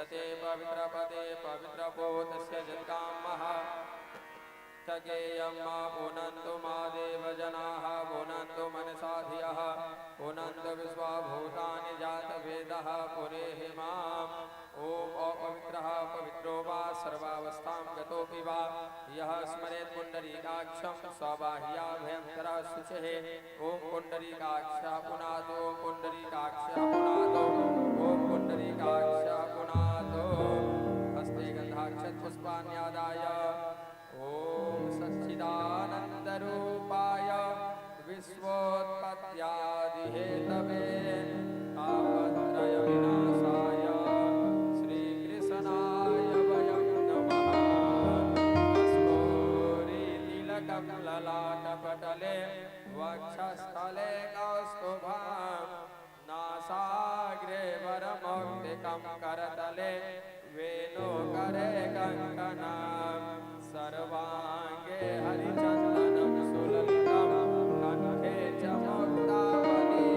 गच्छते पवित्रपदे पवित्रपोतस्य जगामः गेयं मा पुनन्तु मा देवजनाः पुनन्तु मनसा धियः पुनन्तु विश्वाभूतानि जातवेदः पुरेहि माम्। ॐ अपवित्रः पवित्रो वा सर्वावस्थां गतोऽपि वा यः स्मरेत् पुण्डरीकाक्षं स्वबाह्याभ्यन्तरः शुचिः। ॐ पुण्डरीकाक्षः पुनातु, पुण्डरीकाक्षः पुनातु, ॐ पुण्डरीकाक्षः पुनातु। हस्ते गन्धाक्षतपुष्पाण्यादाय ॐ सच्चिदानन्दरूपाय विश्वोत्पत्त्यादिहेतवे तापत्रयविनाशाय श्रीकृष्णाय वयं नमः। कस्तूरीतिलकं ललाटपटले वक्षस्थले कौस्तुभं नासाग्रे वरमौक्तिकं करतले वेणुकरे कङ्कणं सर्वाङ्गे हरिचन्दनं सुललितं कण्ठे च मुक्तावली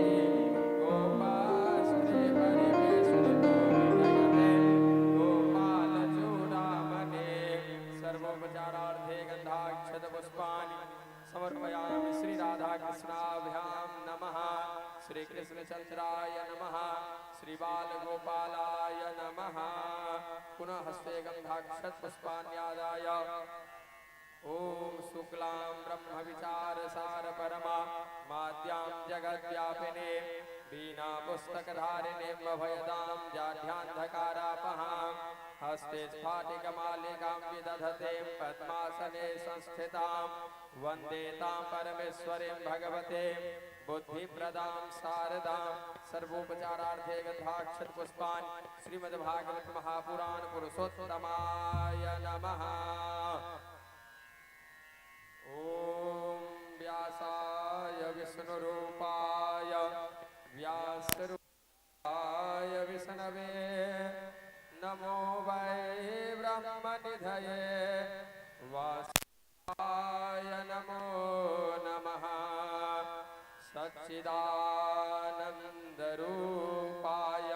गोपास्त्री परिवेष्टितो विजयते गोपालचूडामणि। सर्वोपचारार्थे गन्धाक्षतपुष्पाणि समर्पयामि। श्री राधाकृष्णाभ्यां नमः। श्री कृष्णचंद्राय नमः। श्री बालगोपालाय नमः। पुनः हस्ते गन्धाक्षत पुष्पाण्यादाय ॐ शुक्लां ब्रह्म विचार सार परमा माद्यां जगद्व्यापिने वीणा पुस्तकधारिणे अभयदां जाढ्यान्धकारापहां हस्ते स्फाटिकमालिकां विदधते पद्मासने संस्थितां वन्दे तां परमेश्वरीं भगवते बुद्धिप्रदां शारदां। सर्वोपचारार्थे गन्धाक्षत पुष्पाणि श्रीमद्भागवत महापुराण पुरुषोत्तमाय नमः। ॐ व्यासाय विष्णुरूपाय व्यासरूपाय विष्णवे नमो वै ब्रह्मनिधये वासुदेवाय नमो नमः। सच्चिदानन्दरूपाय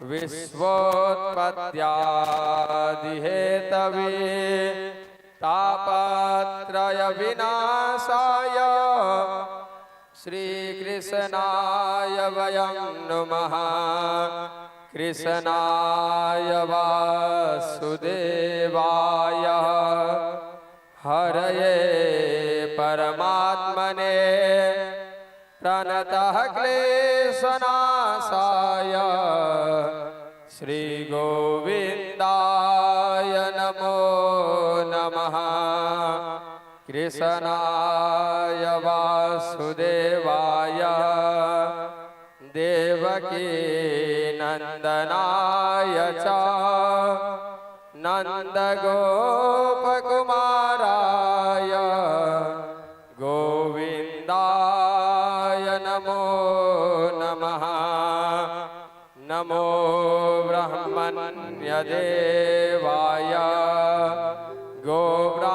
विश्वोत्पत्त्यादिहेतवे तापत्रय विनाशाय श्रीकृष्णाय वयं नुमः। कृष्णाय वासुदेवाय हरये परमात्मने प्रणतः क्लेशनाशाय श्रीगोविन्दाय नमो नमः। कृष्णाय वासुदेवाय देवकी नन्दनाय च नन्दगोपकुमाराय गोविन्दाय नमो नमः। नमो ब्रह्मण्यदेवाय गोब्राह्मणहिताय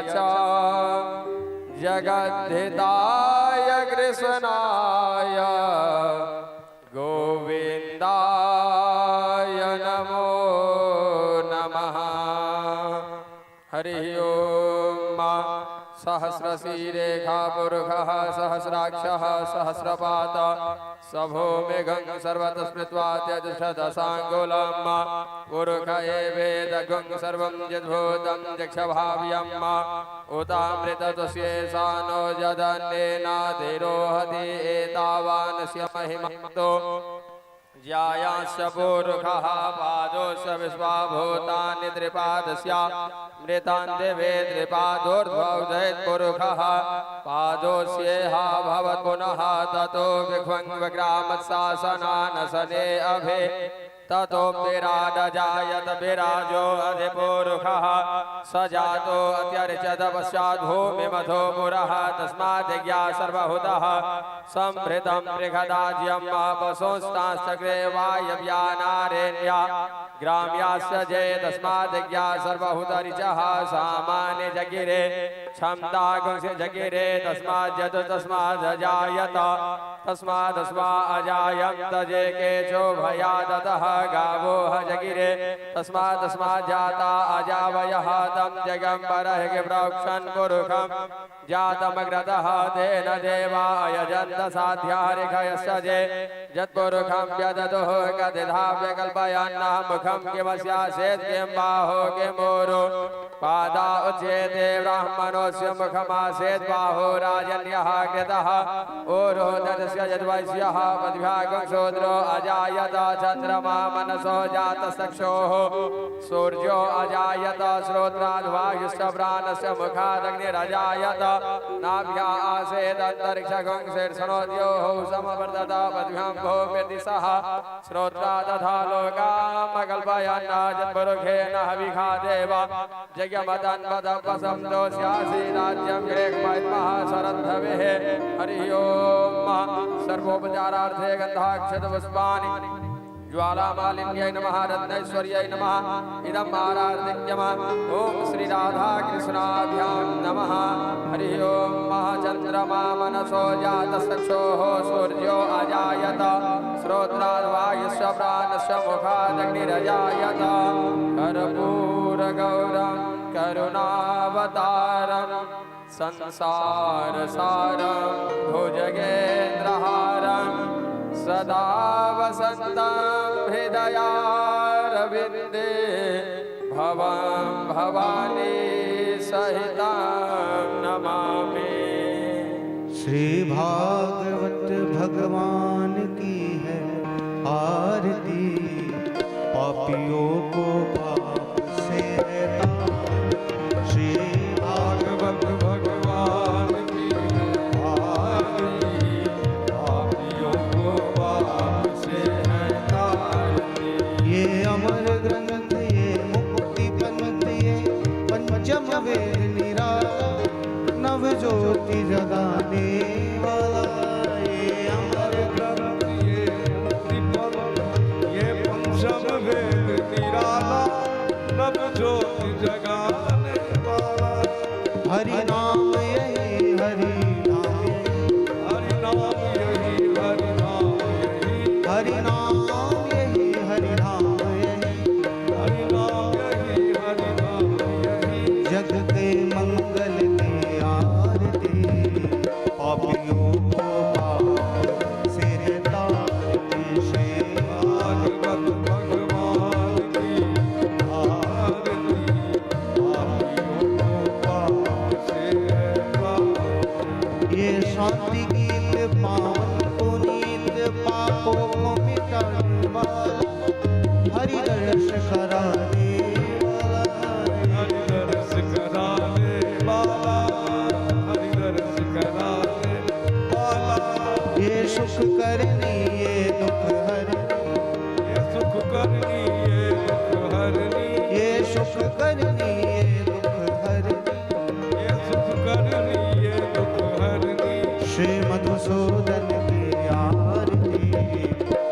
च जगद्धिताय कृष्णाय गोविन्दाय नमो नमः। हरिः ओम। सहस्रशीरेखा पुरुषः सहस्राक्षः सहस्रपात सभूमिगं सर्वतः स्मृत्वा त्यजशतसाङ्गुलं पुरुष एवेदगुं सर्वं यद्भूतं जक्षभाव्यम् उतामृतस्येशानो यदन्नेनाधिरोहति एतावानस्य महिमातो ज्यायास्य पुरुषः पादोस्य विश्वाभूतानि त्रिपादस्य मृतान् दिवे त्रिपादोर्ध्वौदयत् पुरुषः पादोस्येह भवत् पुनः ततो विघ्वङ्ग्रामत्सासनानसने अभे ततो विराडजायत विराजो अधिपुरुषः स जातो अत्यर्चत पश्चात् भूमिमथो पुरः तस्मादिज्ञा सर्वहुतः संभृतं बृहदाज्यं वसोस्ताश्चक्रे वायव्यानारेण्या ग्राम्यास्य जे तस्मादिज्ञा सर्वहुतरिचः सामान्य जगिरे छन्दागुंसि जगिरे तस्माद्यतु तस्मादजायत तस्मादस्मा अजायन्त जेके चोभयादतः गावो ह जगिरे तस्मादस्माज्जाता अजावयः तं जगम्बरः प्रोक्षन् पुरुषं जातमग्रतः तेन देवा अयजन्त साध्यारिखयस्य जे यत्पुरुषं व्यदतुः कतिधा व्यकल्पयन्नः मुखं किमस्यासेत् किं बाहो किमोरु पादा उच्येते ब्राह्मणोऽस्य मुखमासेत् बाहो राजन्यः कृतः ओरो ददस्य यद्वैश्यः पद्भ्यागं शूद्रो अजायत चन्द्रमा मनसो जातसक्षोः सूर्यो अजायत श्रोत्राद्वायुश्च प्राणस्य मुखादग्निरजायत नाभ्या आसेदन्तरिक्षगुं शीर्षणोद्योः समवर्तत पद्भ्यां भूमिर्दिशः श्रोत्रा तथा लोकामकल्पयन्न यत्पुरुषेण हविखा देव जगमदन्वदपसं दोष्यासि राज्यं ग्रेह्मः शरद्धविः। हरि ओम। सर्वोपचारार्थे गन्धाक्षतपुष्पाणि ज्वालामालिन्यै नमः, रत्नैश्वर्यै नमः, इदम् आराधिन्यम। ॐ श्री राधा कृष्णाभ्यां नमः। हरि ओम। महाचन्द्रमा मनसो जातसक्षोः सूर्यो अजायत श्रोत्राद्वायुश्च प्राणस्य मुखादग्निरजायत कर्पूरगौरं करुणावतारं संसारसारं भुजगेन्द्रहारं सदा वसन्तं हृदयारविन्दे भवं भवानी सहितं नमामि। श्री भागवत भगवान की है आरती, पापियों को पाप से है तार। श्री भागवत भगवान की है आरती, पापियों को पाप से है तारती। ये अमर ग्रंथ, ये मुक्ति पंथ, ये पंचम वेद निराला, नव ज्योति जगाने वाला। ये अमर ग्रंथ, ये मुक्ति पंथ, ये पंचम वेद निराला, नव ज्योति जगाने वाला। हरि नाम यही हरि नाम यही, हरि नाम यही हरि नाम यही, हरि नाम यही हरि नाम यही, हरि नाम यही हरि नाम यही। जग के मंगल की आरती, पापियों को पाप से है तारती। श्री भागवत भगवान की आरती, पापियों को पाप से है तारती। ये शांति गीत पावन पुनीत, पापों को मिटाने वाला, हरि दर्श कराने वाला। हरि दर्श कराने वाला, हरि दर्श कराने वाला। ये सुख करनी ये दुख हरनी, ये सुख करनी ये दुख हरनी, ये सुख करनी ये दुख हरनी, ये सुख करनी ये दुख हरनी। श्री मधुसूदन की आरती,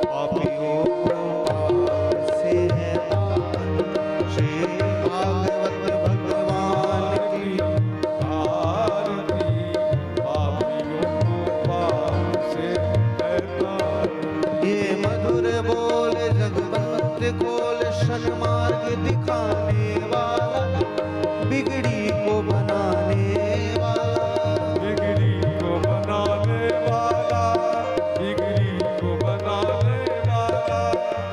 पापियों को पाप से है तारती। श्री भागवत भगवान की आरती, पापियों को पाप से है तारती। ये मधुर बोल जगवंत खोल, सन्मार्ग दिखाने वाला, बिगड़ी को बनाने वाला। बिगड़ी को बनाने वाला, बिगड़ी को बनाने वाला।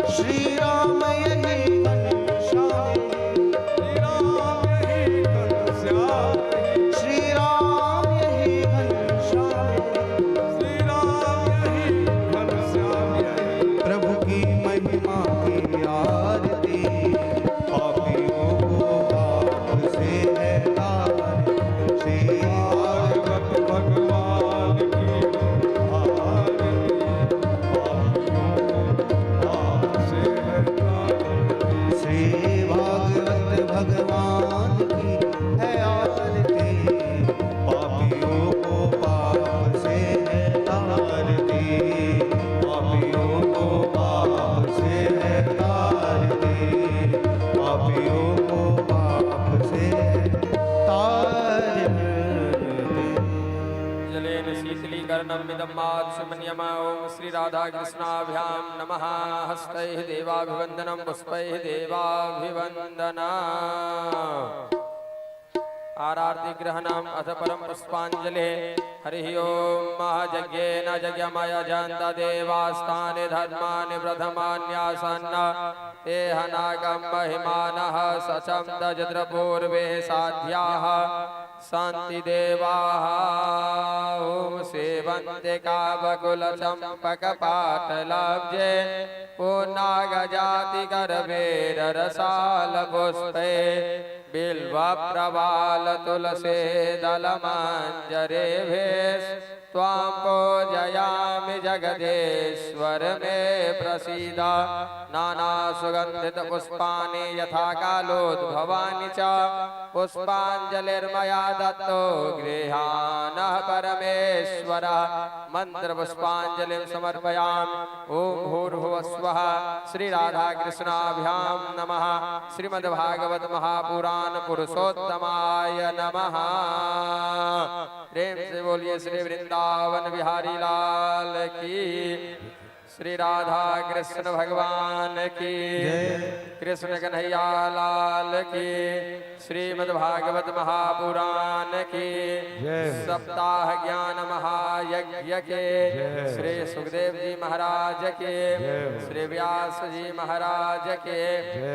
श्री राम यही घनश्याम, श्री राम यही घनश्याम, श्री राम यही घनश्याम, श्री राम यही घनश्याम यही। प्रभु की महिमा की आरती, पापियों को पाप से है तारती। श्री चरणमिदं ॐ श्री राधा कृष्णाभ्यां नमः। हस्तैः देवाभिवन्दनं, पुष्पैः देवाभिवन्दना, आरार्ति ग्रहणम् अथ परम पुष्पांजलि। हरिः ओम। महायज्ञेन यज्ञमय जन्त देवास्तानि धर्माणि प्रथमान्यासन्न ते हनागं महिमानः सचं दजद्र पूर्वे साध्याः सन्ति देवाः। ॐ सेवन्ते कावकुलचम्पकपाटलब्जे पुन्नागजातिकरवेररसालपुष्पे बिल्वप्रवाल तुलसे दलमञ्जरेभिस्त्वां पूजयामि जगदीश्वर मे प्रसीद। नानासुगन्धितपुष्पाणि यथा कालोद्भवानि च पुष्पाञ्जलिर्मया दत्तो गृहाणः परमेश्वर। मन्त्रपुष्पाञ्जलिं समर्पयामि। ॐ भूर्भुवः स्वः श्री राधा कृष्णाभ्यां नमः। श्रीमद्भागवत महापुराण पुरुषोत्तमाय नमः। प्रेम से बोलिए श्री वृंदावन बिहारी लाल की, श्री राधा कृष्ण भगवान की, कृष्ण कन्हैया लाल की, श्रीमद् भागवत महापुराण की, सप्ताह ज्ञान महायज्ञ के, श्री सुखदेव जी महाराज के, श्री व्यास जी महाराज के,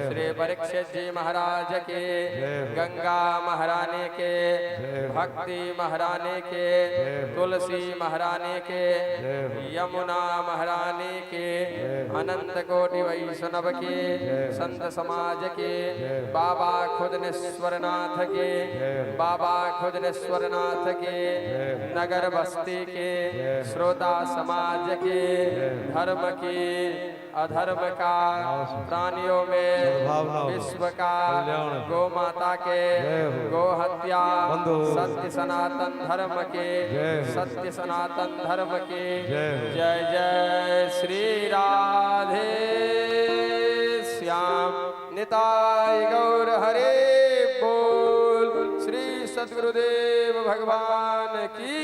श्री परीक्षित जी महाराज के, गंगा महारानी के, भक्ति महारानी के, तुलसी महारानी के, यमुना महारानी के, अनंत कोटि वैष्णव के, संत समाज के, बाबा खुदनेश्वरनाथ के, बाबा खुदनेश्वरनाथ के, नगर बस्ती के, श्रोता समाज के, धर्म की अधर्म का, प्राणियों में विश्व का, गौ माता के, गौ हत्या, सत्य सनातन धर्म के, सत्य सनातन धर्म के। जय जय श्री राधे श्याम। निताय गौर हरे बोल। श्री सद्गुरुदेव भगवान की।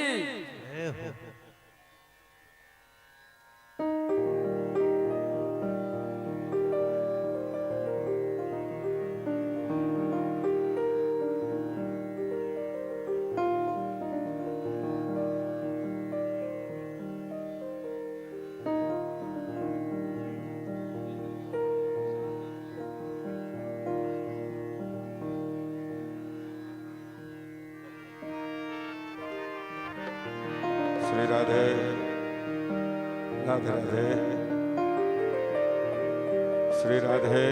श्री राधे राधे राधे, श्री राधे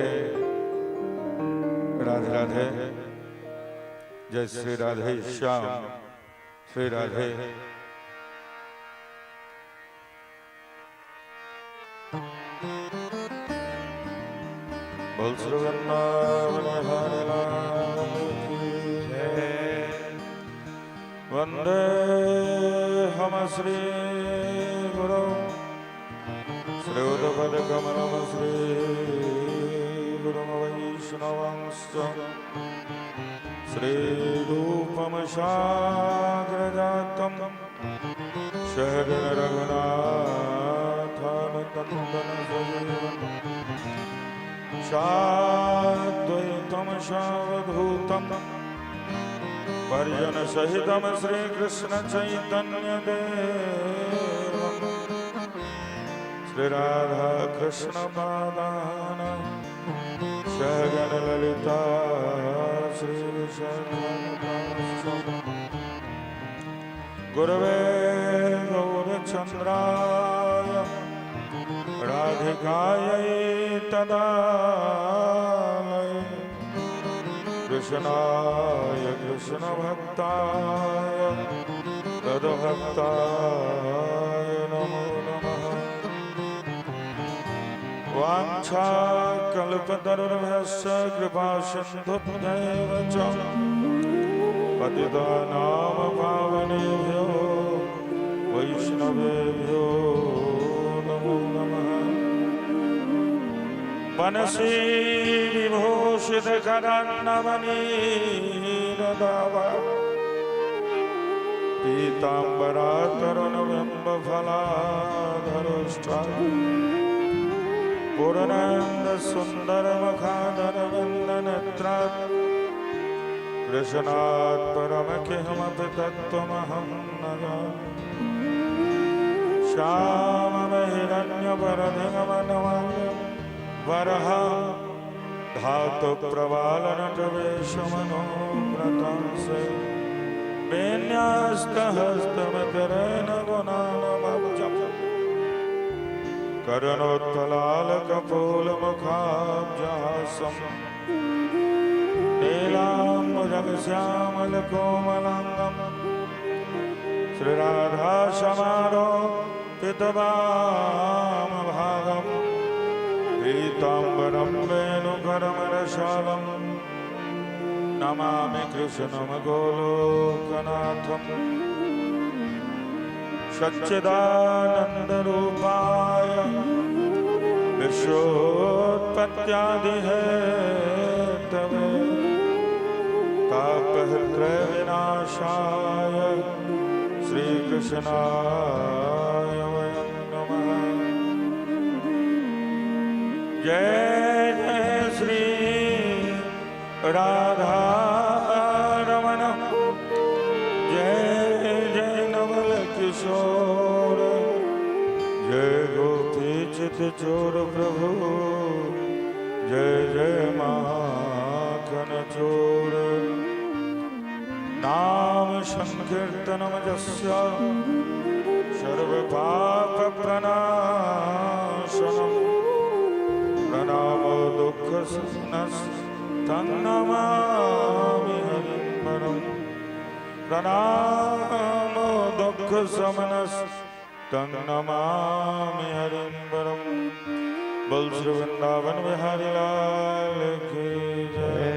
राधे राधे, जय श्री राधे श्याम, श्री राधे। बोल श्री वृंदावन बिहारी लाल की जय। वंदे हम श्री गुरु श्रीयुतपद कमलम श्री गुरु वैष्णवांश्च श्री रूपम साग्रजातं सहगण रघुनाथानुतन्दन सजीवम् साद्वैतं सावधूतम् परिजन सहितम श्री कृष्ण चैतन्य देव श्री राधा कृष्ण पादान सहगण ललिता श्री विशाखान्वितांश्च। गुरवे गौरचंद्राय राधिकायै तदालये कृष्णाय कृष्ण भक्ताय तद्भक्ताय नमो नमः। वाञ्छा कल्पतरुभ्यश्च कृपा सिन्धुभ्यैव च पतितानां पावनेभ्यो वैष्णवेभ्यो नमो नमः। बनसी विभूषित करन्नवनीरदावा पीताम्बरा तरुणबिम्बफलाधरुष्ठा पूर्णेन्द्र सुन्दरमुखादरविन्दनेत्रात् कृष्णात् परमकिमपि तत्त्वमहं न जाने। श्यामहिरण्यपरधिगमनमाल्य वरः धातु प्रवालनटवेशमनोव्रतांसे विन्यस्तहस्तमितरेण गुणानमब्जम् कर्णोत्पलालकपोलमुखाब्जासम् नीलाम्बुजगश्यामलकोमलाङ्गम् श्रीराधासमारोपितवामभागम् पीताम्बरं वेणुकरमरशालं नमामि कृष्णं गोलोकनाथम्। सच्चिदानन्दरूपाय विश्वोत्पत्त्यादिहेतवे तापत्रयविनाशाय श्रीकृष्णाय वयं नमः। जय जय श्री राधा रमण, जय जय नवल किशोर, जय गोपी चित चोर प्रभु, जय जय माखन चोर। नाम संकीर्तनम जस्य सर्व पाप प्रणाशनम प्रणाम दुःख तन्नमामि हरिं परम्। प्रणाम दुःख समनस तन्नमामि हरिं परम्। बोल श्री वृंदावन बिहारी लाल की जय।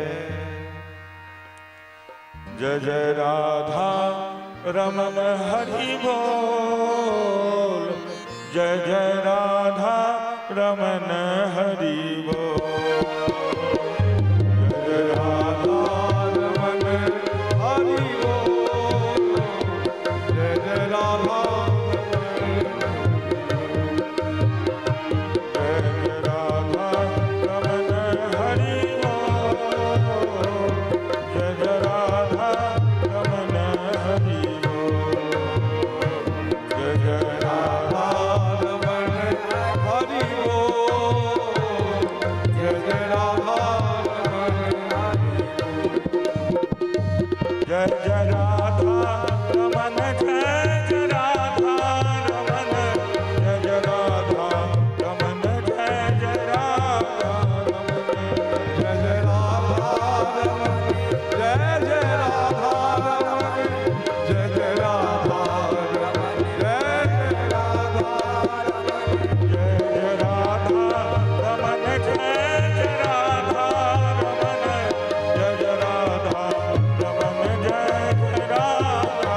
जय जय राधा रमन हरि बोल, जय जय राधा रमन हरि बोल, जय राधा रमन हरि बोल, जय जय राधा, जय जय राधा रमन हरि बोल, जय जय राधा रमन हरि बोल, जय जय राधा रमन हरि बोल, जय जय राधा रमन, जय जय राधा रमन, जय जय राधा रमन, जय जय राधा रमन, जय जय राधा रमन, जय जय राधा रमन, जय जय राधा रमन, जय जय राधा रमन, जय जय राधा रमन, जय जय राधा रमन, जय जय राधा रमन, जय जय राधा रमन, जय जय राधा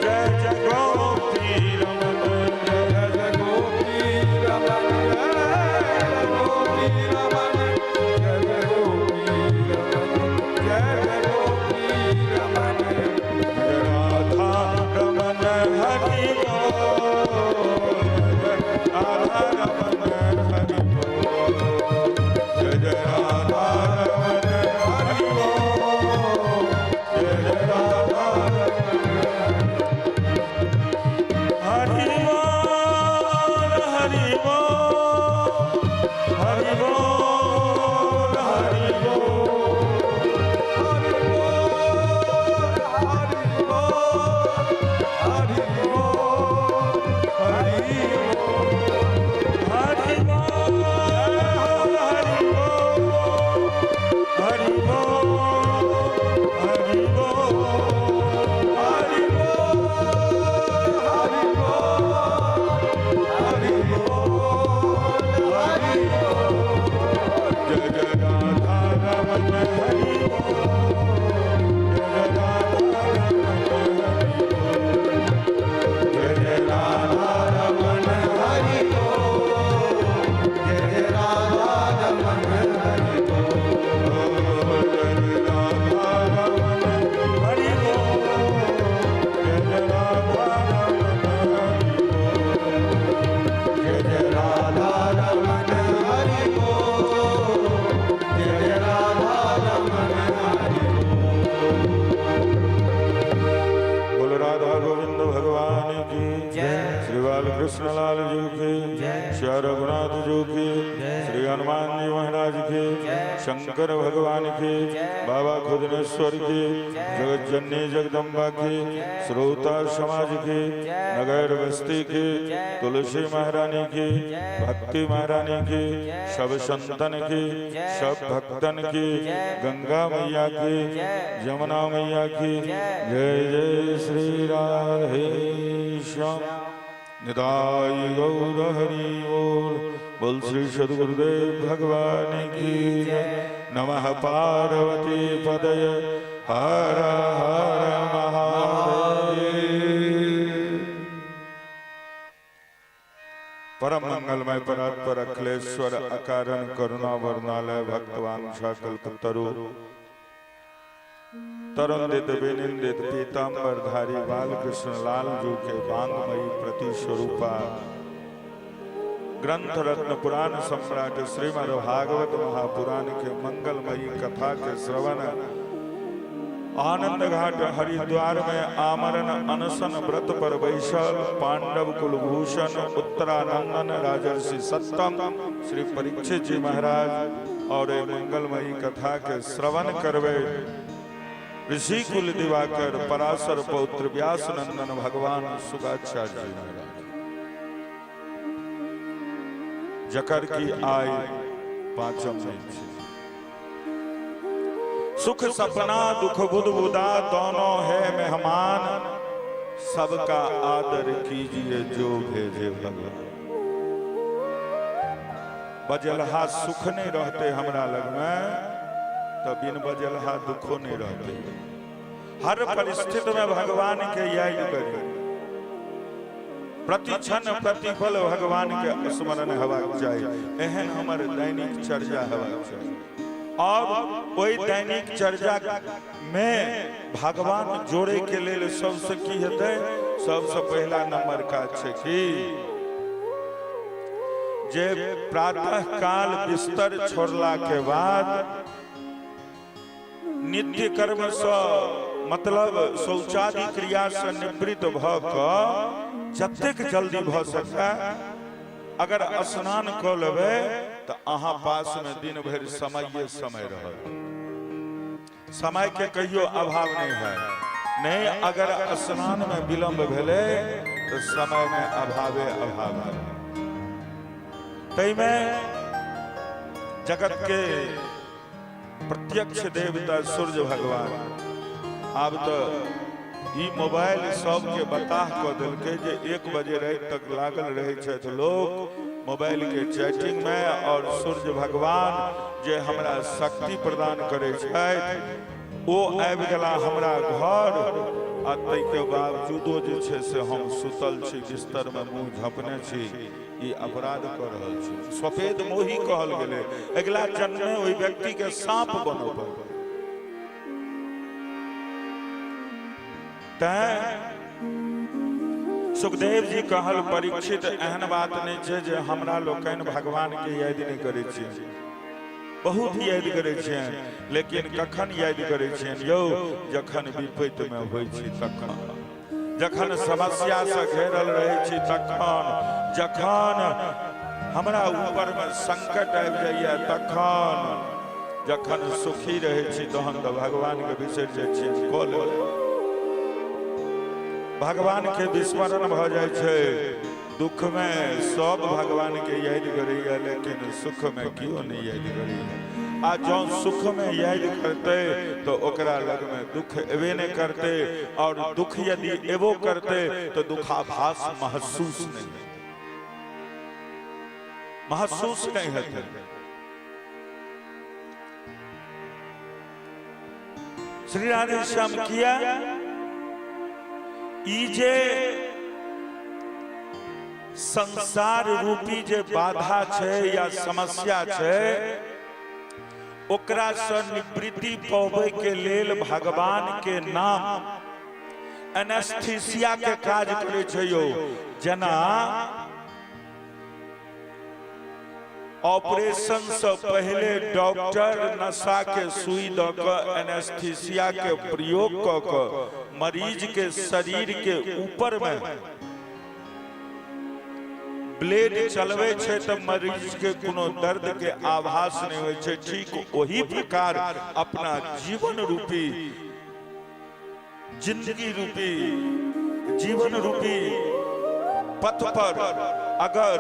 जय जय गोपी रमन, जय जय गोपी रमन, जय गोपी रमन, जय जय गोपी रमन, जय जय गोपी रमन। राधा रमन हरि बोल, राधा रमन हरि बोल, जय जय राधा रमन हरि बोल, जय जय राधा रमन हरि बोल, हरि बोल, हरि बोल, हरि बोल, हरि बोल, हरि बोल, हरि बोल, हरि बोल, हरि बोल, हरि बोल, हरि बोल, हरि बोल, हरि बोल, हरि बोल, हरि बोल, हरि बोल। जय जय राधा रमन हरि बोल, जय जय राधा रमन हरि बोल, जय जय राधा रमन हरि बोल, जय जय राधा रमन हरि बोल, जय जय राधा रमन हरि बोल, जय जय राधा रमन हरि बोल, जय जय राधा रमन हरि बोल, जय जय राधा रमन हरि बोल राधा गोविंद भगवान की जय। श्री बालकृष्ण लाल जी की जय। श्री रघुनाथ जी की जय। श्री हनुमान जी महाराज की जय। शंकर भगवान की जय। बाबा खुदनेश्वर की जय। जगत जननी जगदम्बा की जय। श्रोता समाज की जय। नगर बस्ती की जय। तुलसी महारानी की जय। भक्ति महारानी की जय। सब संतन की जय। सब भक्तन की जय। गंगा मैया की जय। यमुना मैया की जय। जय जय श्री राधे श्याम। निताय गौर हरि बोल, बोल श्री सद्गुरुदेव भगवान की जय। नमः पार्वती पदय हर हर महादेव। परम मंगलमय परात्पर अखिलेश्वर अकारण करुणा वर्णालय भक्तवांछा कल्पतरु तरुणदित विनिंदित पीताम्बर धारी बालकृष्ण लाल जी के बांगमयी प्रति स्वरूपा ग्रंथ रत्न पुराण सम्राट श्रीमद् भागवत महापुराण के मंगलमयी कथा के श्रवण आनंद घाट हरिद्वार में आमरण अनशन व्रत पर बैसल पांडव कुलभूषण उत्तरानंदन राजर्षि सत्तम श्री परीक्षित जी महाराज और ये मंगलमयी कथा के श्रवण करवे ऋषि कुल दिवाकर पराशर पौत्र व्यास नंदन भगवान शुकाचार्य जी महाराज, जकर की आय पांचम दिन छै। सुख सपना दुख बुदबुदा दोनों है मेहमान, सबका आदर कीजिए जो भेजे भगवान। बजलहा सुख नहीं रहते हमरा लग में तो बिन बजलहा दुखो नहीं रहते। हर परिस्थिति में भगवान के याद करी, प्रतिक्षण प्रतिपल भगवान के स्मरण हेबाक चाही। एहन हमर दैनिक चर्चा हेबाक चाही और ओहि दैनिक चर्चा में भगवान जोड़े के लेल सबसे की हेतै, सबसे पहला नंबर काज छै कि जे प्रातः काल बिस्तर छोड़ला के बाद नित्य कर्म से मतलब शौचादि क्रिया से निवृत्त भ क जतेक जल्दी भ सके अगर स्नान क लेबै तो अहाँ पास में दिन भरि समय समय रहत, समय के कहियो अभाव नहीं है। नहीं अगर स्नान में विलंब भेलै तो समय में अभावे अभाव है। तैमे जगत के प्रत्यक्ष देवता सूर्य भगवान आब तो ई मोबाइल सबके बताह कऽ देलकै जे 1 बजे राति तक लागल रहै छथि लोग मोबाइल के चैटिंग में, और सूर्य भगवान जे हमरा शक्ति प्रदान करै छथि ओ आबि गेला हमरा घर आ आ ताहिके बावजूदो जे छै से हम सुतल छी, बिस्तरमे मुँह झँपने छी, ई अपराध कऽ रहल छी। सफेद मोही कहल गेलै। अगिला जन्ममे ओहि व्यक्तिके साँप बनऽ पड़तै। तैं सुखदेव जी कहल, परीक्षित, एहन बात नहि छै जे हमरा लोकनि भगवानके याद नहि करै छियै। बहुत याद करै छियनि, लेकिन कखन याद करै छियनि यौ? जखन विपत्तिमे होइ छी तखन, जखन समस्यासँ घेरल रहै छी तखन, जखन हमरा ऊपरमे संकट आबि जाइए तखन। जखन सुखी रहै छी तहन तऽ भगवानके बिसरि जाइ छियनि। कऽ लेबै, भगवानके विस्मरण भऽ जाइ छै। दुखमे सब भगवानके याद करैए, लेकिन सुखमे केओ नहि याद करैए। आ जँ सुखमे याद करतै तऽ ओकरा लगमे दुख एबे नहि करतै, आओर दुख यदि एबो करतै तऽ दुखाभास महसूस नहि हेतै, महसूस नहि हेतै। श्री राधे श्याम। किया ई जे संसार रूपी जे बाधा छै या समस्या छै, ओकरा से निवृत्ति पबै के लेल भगवान के नाम एनेस्थीसिया के काज करै छै यौ। जेना ऑपरेशन से पहले डॉक्टर नशा के सुई द के, एनेस्थीसिया के प्रयोग क के मरीज के शरीर के ऊपर में ब्लेड चलबै छै, तऽ मरीज के कोनो दर्द के आभास नहि होइ छै। ठीक ओही प्रकार अपना जीवन रूपी, जिंदगी रूपी, जीवन रूपी पथ पर अगर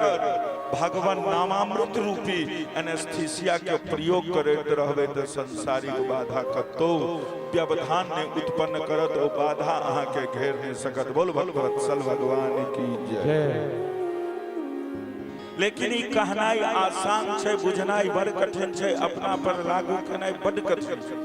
भगवान नामामृत रूपी एनेस्थीसिया के प्रयोग करैत रहबै, तऽ संसारिक बाधा कतौ व्यवधान नहि उत्पन्न करत, ओ बाधा अहाँके घेर नहि सकत। बोल भगवत्सल भगवान की जय। लेकिन ई कहनाइ आसान छै, बुझनाइ बड़ कठिन छै, अपना पर लागू केनाइ बड कठिन छै।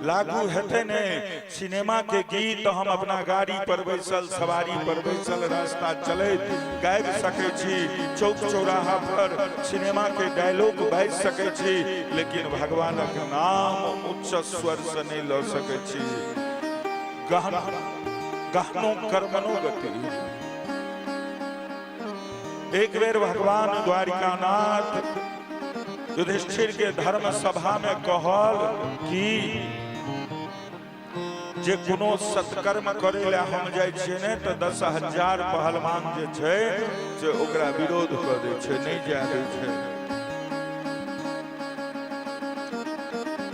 लागू हेतै ने। सिनेमा के गीत हम अपना गाड़ी पर बैसल, सवारी पर बैसल, रास्ता चलैत गाबि सकै छी, चौक चौराहा पर सिनेमा के डायलॉग बाजि सकै छी, लेकिन भगवानक नाम उच्च स्वर से नहि लऽ सकै छी। गहन गहनो कर्मनो गति। एक बेर भगवान द्वारिकानाथ युधिष्ठिर के धर्म सभा में कहल कि जे कोनो सत्कर्म करे ले हम जाइ छियै ने, तऽ 10,000 पहलवान जे छै से ओकरा विरोध कऽ दै छै, नहि जाय दै छै।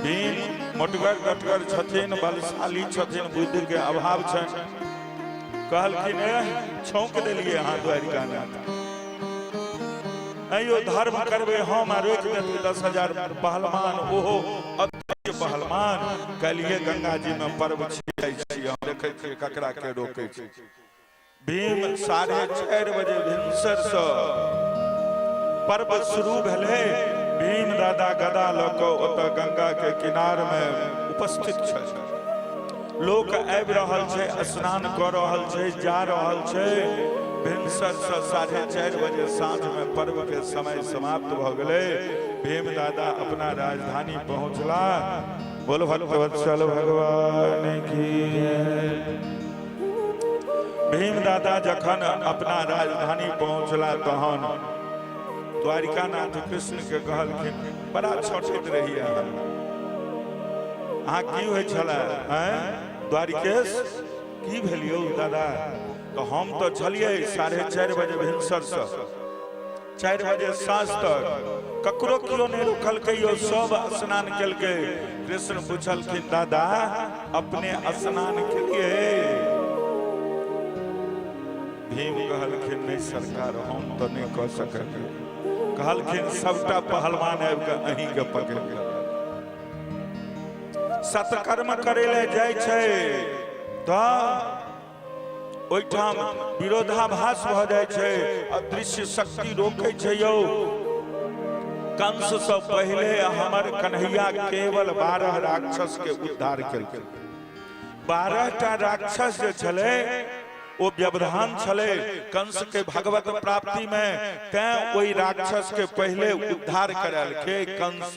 भीम मोटगर गटगर छथिन, बलशाली छथिन, बुद्धि के अभाव छनि। कहलखिन, ए छौंक देलियै अहाँ द्वारिकानाथ, अयो धर्म करबै हम आ रोकि देतै 10,000 पहलवान, ओहो अदृश्य पहलवान। काल्हिए गंगा जी में पर्व छियै छी, हम देखै छियै ककरा के रोकै छै। भीम 4:30 बजे भिनसर से पर्व शुरू भेलै। भीम दादा गदा लऽ कऽ ओतऽ गंगा के किनार में उपस्थित छल। लोक आबि रहल छै, स्नान कऽ रहल छै, जा रहल छै। भिनसरसँ 4:30 बजे साँझमे पर्वके समय समाप्त भऽ गेलै। भीम दादा अपना राजधानी पहुँचला। बोल भक्तवत्सल भगवान की। भीम दादा जखन अपना राजधानी पहुँचला, तहन द्वारिकानाथ कृष्ण के कहलखिन, बड़ा छटैत रही अहाँ, अहाँ की होइ छलै? आँय द्वारिकेश, की भेल यौ दादा? तऽ हम तऽ छलियै 4:30 बजे भिनसरसँ 4 बजे साँझ तक, ककरो केओ नहि रोकलकै यौ, सब स्नान केलकै। कृष्ण पुछलखिन, दादा, अपने स्नान केलियै? भीम कहलखिन, नहि सरकार, हम तऽ नहि कऽ सकलियै। कहलखिन, सबटा पहलवान आबि कऽ अहींके पकड़ि गेल। सत्कर्म करै लए जाइ छै तऽ ओहिठाम विरोधाभास भऽ जाइ छै, अदृश्य शक्ति रोकै छै यौ। कंस से पहिले हमर कन्हैया केवल 12 राक्षस के उद्धार केलकै। 12टा राक्षस जे छलै ओ व्यवधान छलै कंस के भगवत प्राप्ति में, तैं ओहि राक्षस के पहिले उद्धार करायल कंस।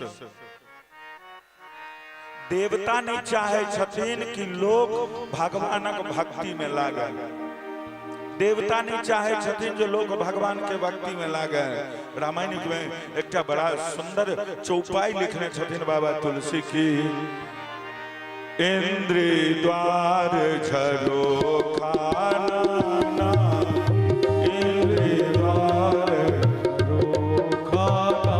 देवता नहीं चाहे छथिन कि लोग भगवानक भक्ति में लागे, देवता नहीं चाहे छथिन जो लोग भगवान के भक्ति में लागे। रामायण में एकटा बड़ा सुंदर चौपाई लिखने छथिन बाबा तुलसी की, इंद्र द्वार झरो खाना, इंद्र द्वार खाना,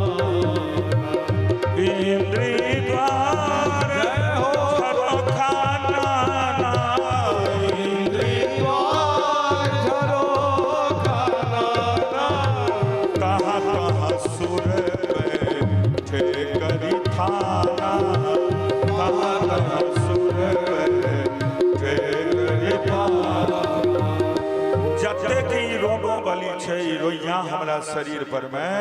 इंद्र द्वार झरो खाना, इंद्र द्वार झरो खाना, कहाँ कहाँ सुर बैठे करी थाना, कहाँ कहाँ सुर बैठे करी थाना। जतेक ई रोमा बलि छै, ई रोइया हमरा शरीर पर में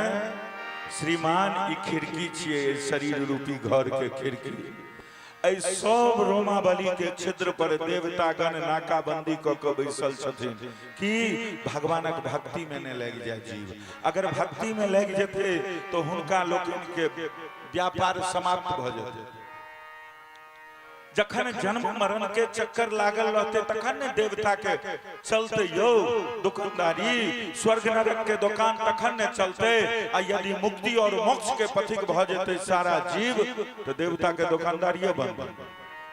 श्रीमान, ई खिड़की छियै, शरीर रूपी घर के खिड़की। एहि सब रोमा बलि के छिद्र पर देवतागण नाकाबंदी कऽ के बैसल छथिन कि भगवानक भक्ति में नहि लागि जाय जीव। अगर भक्ति में लागि जेतै तो हुनका लोकनि के व्यापार समाप्त भऽ जेतै। जखन जन्म मरण के चक्कर लागल रहते तखन ने देवता के चलते यौ दुकानदारी, स्वर्ग नरक के दुकान तखन ने चलते। आ यदि मुक्ति और मोक्ष के पथिक भऽ जेतै सारा जीव तो देवता के दुकानदारिये बंद,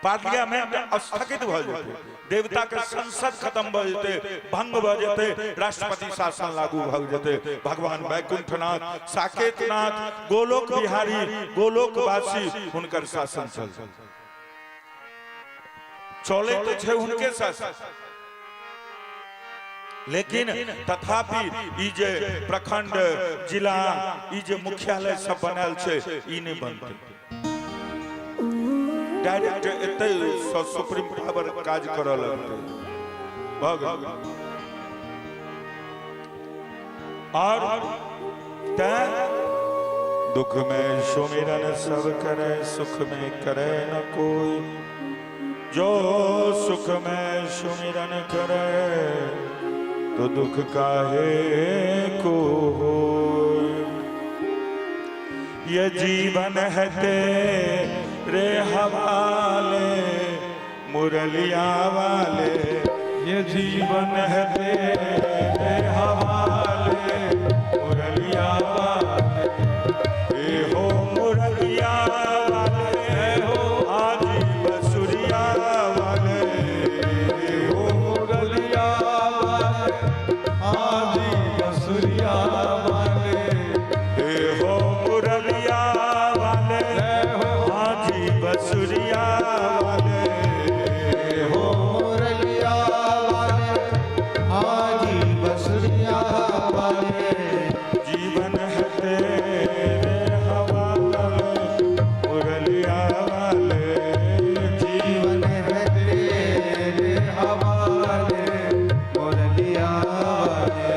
पार्लियामेंट स्थगित भऽ जेतै, देवता के संसद खत्म भऽ जेतै, भंग भऽ जेतै, राष्ट्रपति शासन लागू भऽ जेतै। भगवान वैकुंठनाथ, साकेतनाथ, गोलोक बिहारी, गोलोकवासी, हुनकर शासन चलतै। चले तो छै हुनके शासन, लेकिन तथापि ई जे प्रखंड, जिला, ई जे मुख्यालय सब बनायल छै, ई नहि बनतै। डायरेक्ट एतै सँ सुप्रीम पावर काज करऽ लगतै। भऽ गेल। और तैं दुख में सुमिरन सब करे, सुख में करे न कोई। जो सुख में सुमिरन करे तो दुख काहे को होय। ये जीवन है तेरे हवाले मुरलिया वाले, ये जीवन है तेरे हवाले मुरलिया वाले, ए हो मुरलिया वाले, हो हाजी बसुरिया वाले, ए हो मुरलिया वाले, हाजी बसुरिया वाले, ए हो मुरलिया वाले, हाजी बसुरिया वाले, ए हो मुरलिया वाले, हाजी बसुरिया वाले, जीवन है तेरे हवाले मुरलिया वाले, जीवन है तेरे हवाले मुरलिया वाले।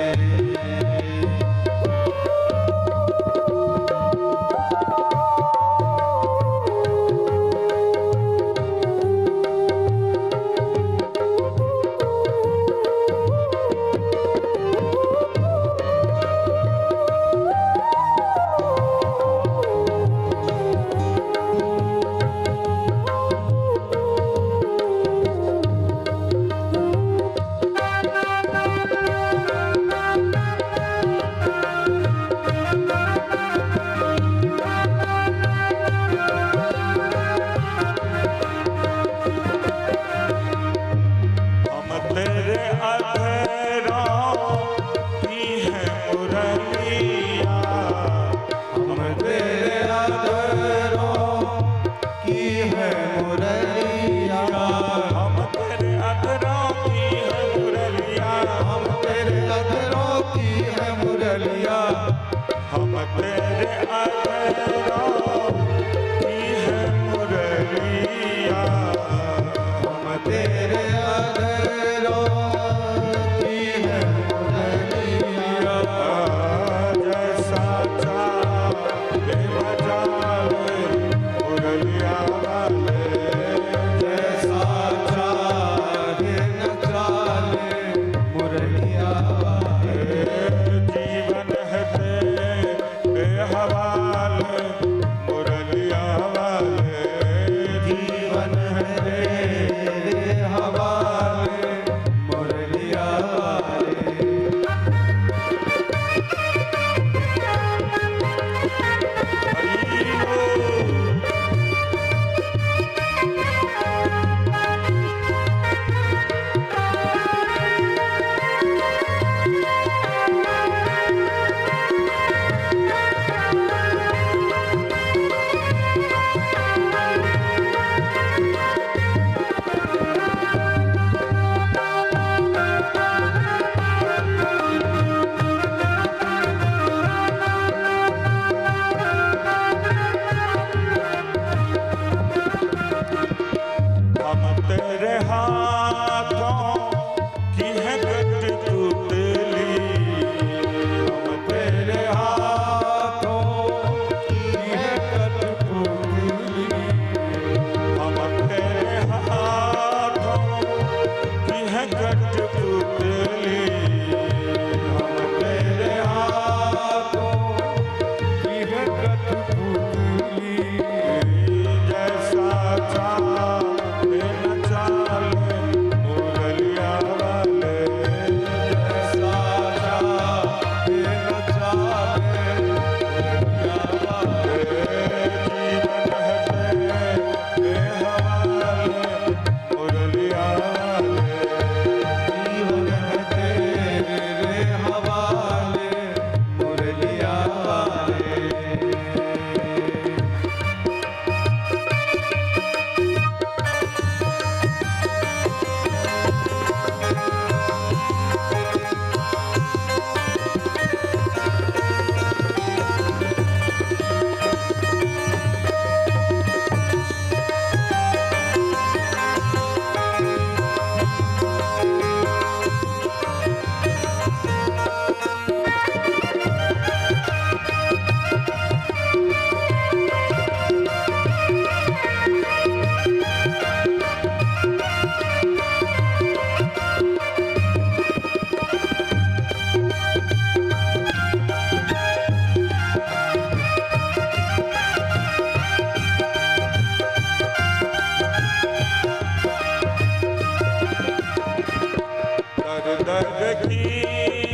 की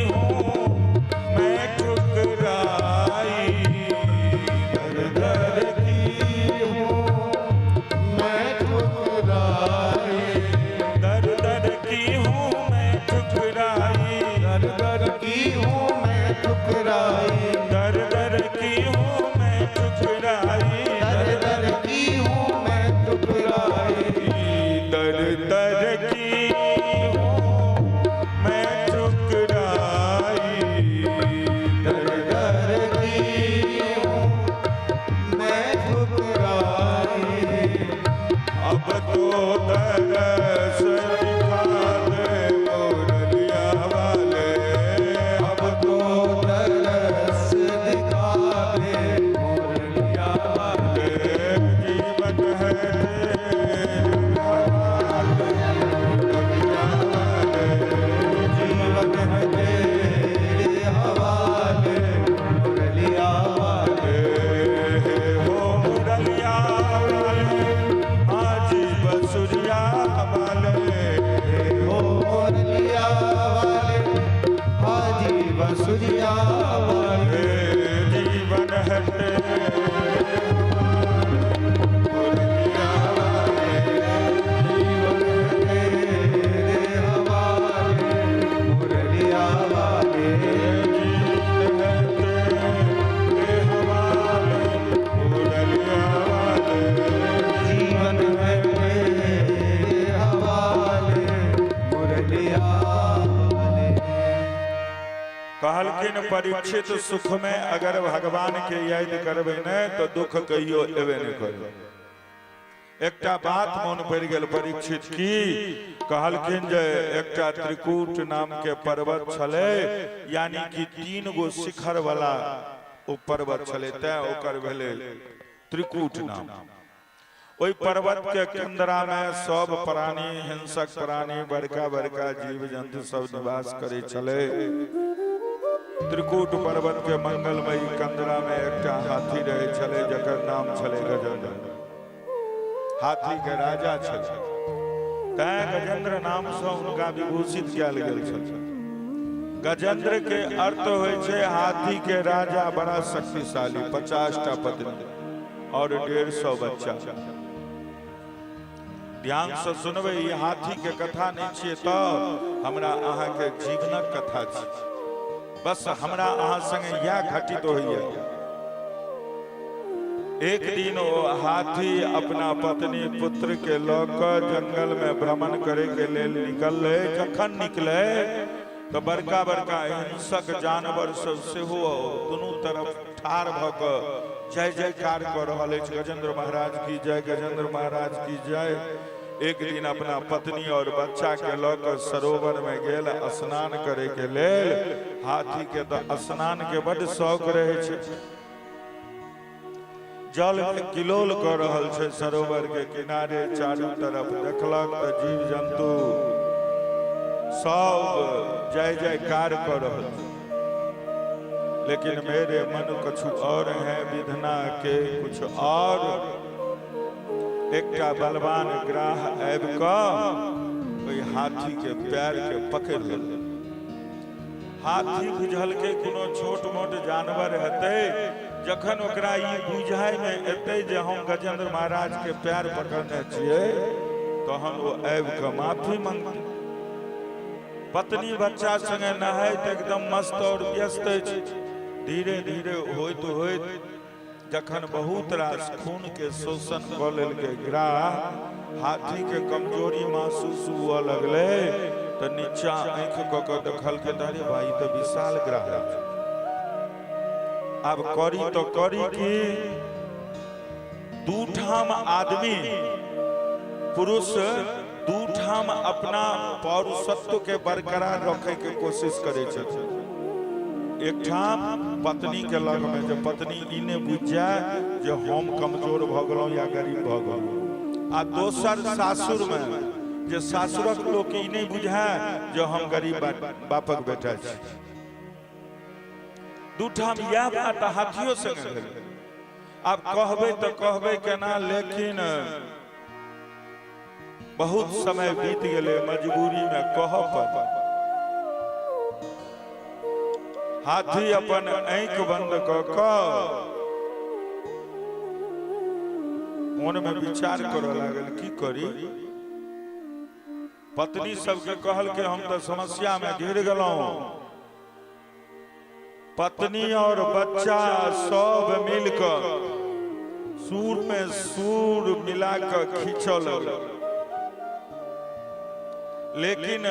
हूँ मैं ठुकराई, दर दर की हूँ मैं ठुकराई, दर दर की हूँ मैं ठुकराई, दर दर की हूँ मैं ठुकराई, दर दर की हूँ मैं ठुकराई, दर दर की हूँ मैं ठुकराई, दर दर की हूँ मैं ठुकराई, दर दर की हूँ मैं ठुकराई। अब तो दरस दिखा दे मुरलिया वाले, अब तो दरस दिखा दे मुरलिया वाले, जीवन है तेरे हवाले, मुरलिया वाले, जीवन है तेरे हवाले मुरलिया वाले, हो मुरलिया वाले, हाजी बसुरिया वाले, हो मुरलिया वाले हाजी बसुरिया वाले, जीवन है तेरे हवाले, मुरलिया वाले, जीवन है तेरे हवाले मुरलिया वाले, जीवन है तेरे हवाले, मुरलिया वाले, जीवन है तेरे हवाले मुरलिया वाले। कहलखिन परीक्षित, सुख में अगर भगवान के याद करबै ने तो दुख कहियो एबे नहि करबै। एकटा बात मोन पड़ि गेल परीक्षित की, कहलखिन जे एकटा त्रिकूट नाम के पर्वत छलै, यानी कि 3 गो शिखर वाला ओ पर्वत छलै, तैं ओकर भेलै त्रिकूट नाम। ओहि पर्वत के केंद्रा में सब प्राणी, हिंसक प्राणी, बड़का बड़का जीव जंतु सब निवास करै छलै। त्रिकूट पर्वत के मंगलमयी कंदरा में एकटा हाथी रहै छलै, जकर नाम छलै गजेंद्र। हाथी के राजा छलै, तैं गजेंद्र नाम से हुनका विभूषित कयल गेल छल। गजेंद्र के अर्थ होइ छै हाथी के राजा, बड़ा शक्तिशाली, 50टा पत्नी और 150 बच्चा। ध्यान से सुनबै, ई हाथी के कथा नहि छियै तऽ हमरा अहाँके जीवनक कथा छी। बस हमरा अहाँ संगे इएह घटित होइए। एक दिन ओ हाथी अपना पत्नी पुत्र के लऽ कऽ जंगल में भ्रमण करे के लेल निकललै। जखन निकलै तऽ बड़का बड़का हिंसक जानवर सब सेहो दुनू तरफ ठाढ़ भऽ कऽ जय जयकार कऽ रहल अछि, गजेंद्र महाराज की जय, गजेंद्र महाराज की जय। एक दिन अपना पत्नी और बच्चा के लऽ कऽ सरोवर में गेल स्नान करे के लेल। हाथी के तऽ स्नान के बड्ड शौक रहे छै। जल के किलोल कऽ रहल छै सरोवर के किनारे। चारू तरफ देखलक तऽ जीव जंतु सब जय जयकार कऽ रहल छै, लेकिन मेरे मन कछु और है, विधना के कुछ और। एकटा बलवान ग्राह आबि कऽ ओहि हाथी के पैर के पकड़ि लेलक। हाथी बुझलकै कोनो छोट मोट जानवर हेतै। जखन ओकरा ई बुझाय मे एतै जे हम गजेंद्र महाराज के पैर पकड़ने छियै, तहन ओ आबि कऽ माफी मंगतै। पत्नी बच्चा संगे नहाइत एकदम मस्त और व्यस्त अछि। धीरे धीरे होइत होइत जखन बहुत रास खून के शोषण कऽ लेलकै ग्राह, हाथी के कमजोरी महसूस हुअ लगलै, तऽ नीचा आँखि कऽ कऽ देखलकै तऽ अरे भाई, तऽ विशाल ग्राह अछि। आब करी तऽ करी की? दू ठाम आदमी, पुरुष दू ठाम अपना पौरुषत्व के बरकरार रखे के कोशिश करे छथिन। एक ठाम पत्नी के लग में, जे पत्नी ई नहि बुझि जाय जे हम कमजोर भऽ गेलहुँ या गरीब भऽ गेलहुँ, आ दोसर सासुर में, जे सासुरक लोक ई नहि बुझाय जे हम गरीब बापक बेटा छी। दू ठाम इएह बात हाथियो संगे भेलै। आब कहबै तऽ कहबै केना? लेकिन बहुत समय बीत गेलै, मजबूरी में कहऽ पड़ल। हाथी अपन आँखि बंद कऽ कऽ मोनमे विचार करऽ लागल, की करी? पत्नी सबके कहल कि हम तऽ समस्यामे घिर गेलहुँ। पत्नी और बच्चा सब मिलकऽ सुर में सुर मिला कऽ खींचऽ लगल, लेकिन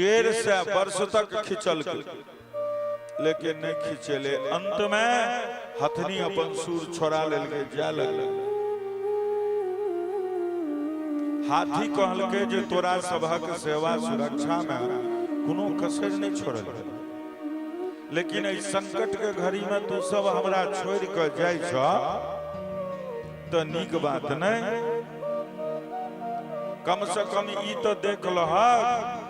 150 वर्ष तक खींचल, लेकिन नहि खींचेले। अंत में हथनी अपन सुर छोड़ा लेलकै, जाय लगल। हाथी कहलकै जे तोरा सभक सेवा सुरक्षा में कोनो कसर नहि छोड़ल, लेकिन एहि संकट के घड़ी में तू सब हमरा छोड़ के जाइ छ तऽ नीक बात नहि। कम से कम ई तऽ देख लहक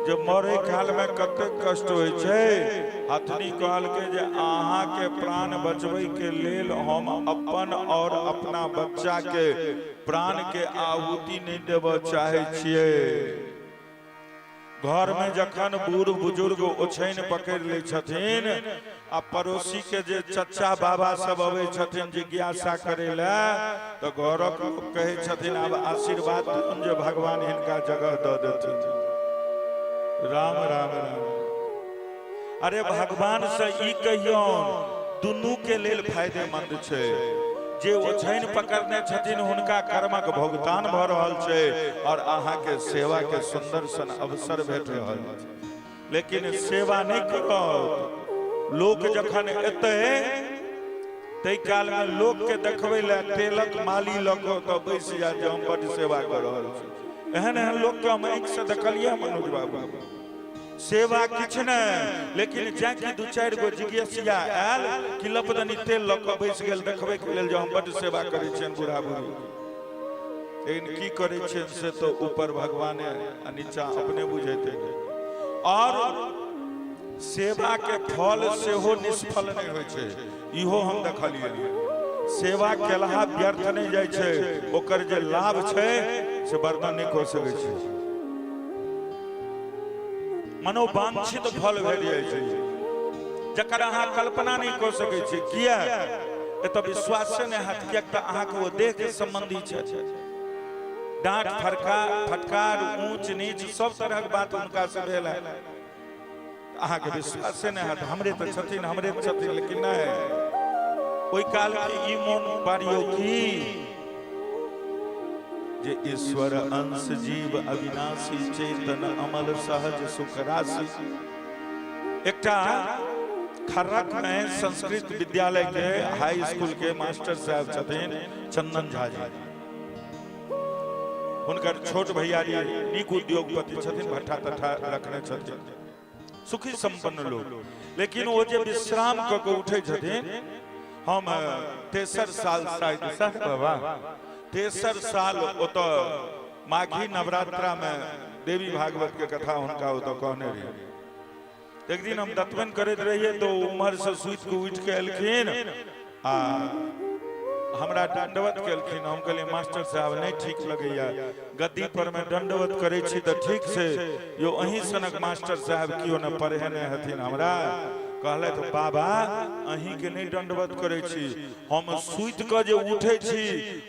जे मरे काल में कतेक कष्ट होइ छै। हथनी कहलकै जे अहाँ के प्राण बचबै के लेल हम अपन और अपना बच्चा के प्राण के आहुति नहि देबऽ चाहै छियै। घर में जखन बूढ़ बुजुर्ग ओछैन पकड़ि लै छथिन आ पड़ोसी के जे चचा बाबा सब अबै छथिन जिज्ञासा करै लए, तऽ घरक लोक कहै छथिन, आब आशीर्वाद दियौन जे भगवान हिनका जगह दऽ देथिन। राम राम राम। अरे, भगवान से ई कहियौन, दुनू के लेल फायदेमंद छै। जे ओछैन पकड़ने छथिन, हुनका कर्मक भुगतान भऽ रहल छै और अहाँके सेवा के सुंदर सन अवसर भेट रहल छै। लेकिन सेवा नहि करत लोक, जखन एतै ताहि कालमे लोकके देखबै लए तेलक माली लऽ कऽ ओतऽ बैस जायत जे हम बड्ड सेवा कऽ रहल छी। एहन एहन लोकके हम आँखिसँ देखलियै मनोज बाबू। सेवा किछु नहि, लेकिन जाकि दू चारि गो जिज्ञासिया आयल कि लपदनी तेल लऽ कऽ बैस गेल देखबैके लेल जे हम बड्ड सेवा करै छियनि बूढ़ा बूढ़ी। लेकिन की करै छियनि से तऽ ऊपर भगवाने आ नीचा अपने बुझैत। और सेवा के फल सेहो निष्फल नहि होइ छै, इहो हम देखलियै। सेवा केलहा व्यर्थ नहि जाइ छै, ओकर जे लाभ छै से वर्णन नहि कऽ सकै छै। मनोवांछित फल भेट जाइ छै जकर अहाँ कल्पना नहि कऽ सकै छी। किया एतऽ विश्वासे नहि हैत, किएक तऽ अहाँके ओ देह के सम्बन्धी छै। डाँट फटका फटकार, ऊंच नीच, सब तरहक बात हुनका से भेल है, अहाँके विश्वासे नहि हैत, हमरे तऽ छथिन, हमरे तऽ छथिन। लेकिन नहि, ओहि काल के ई मोन पारियौ की जे ईश्वर अंश जीव अविनाशी, चेतन अमल सहज सुख राशि। एकटा खर्रक में संस्कृत विद्यालय के हाई स्कूल के मास्टर साहब छथिन चंदन झा जी। हुनकर छोट भैयारी नीक उद्योगपति छथिन, भट्ठा तट्ठा रखने छथिन, सुखी संपन्न लोग। लेकिन ओ जे विश्राम कऽ के उठै छथिन, हम तेसर साल शायद सर बाबा, तेसर साल ओतऽ माघी नवरात्रा में देवी भागवत के कथा हुनका ओतऽ कहने रही। एक दिन हम दतमन करैत रहियै तो उम्हर से सुति के उठि के एलखिन आ हमरा दंडवत केलखिन। हम कहलियै, मास्टर साहब, नहि ठीक लगैया, गद्दी पर में दंडवत करै छी तऽ ठीक छै। यो अहीं सनक मास्टर साहब केओ ने पढ़ेने हथिन हमरा। कहलथि, बाबा, अहीं के नहि दंडवत करै छी, हम सुति कऽ जे उठै छी,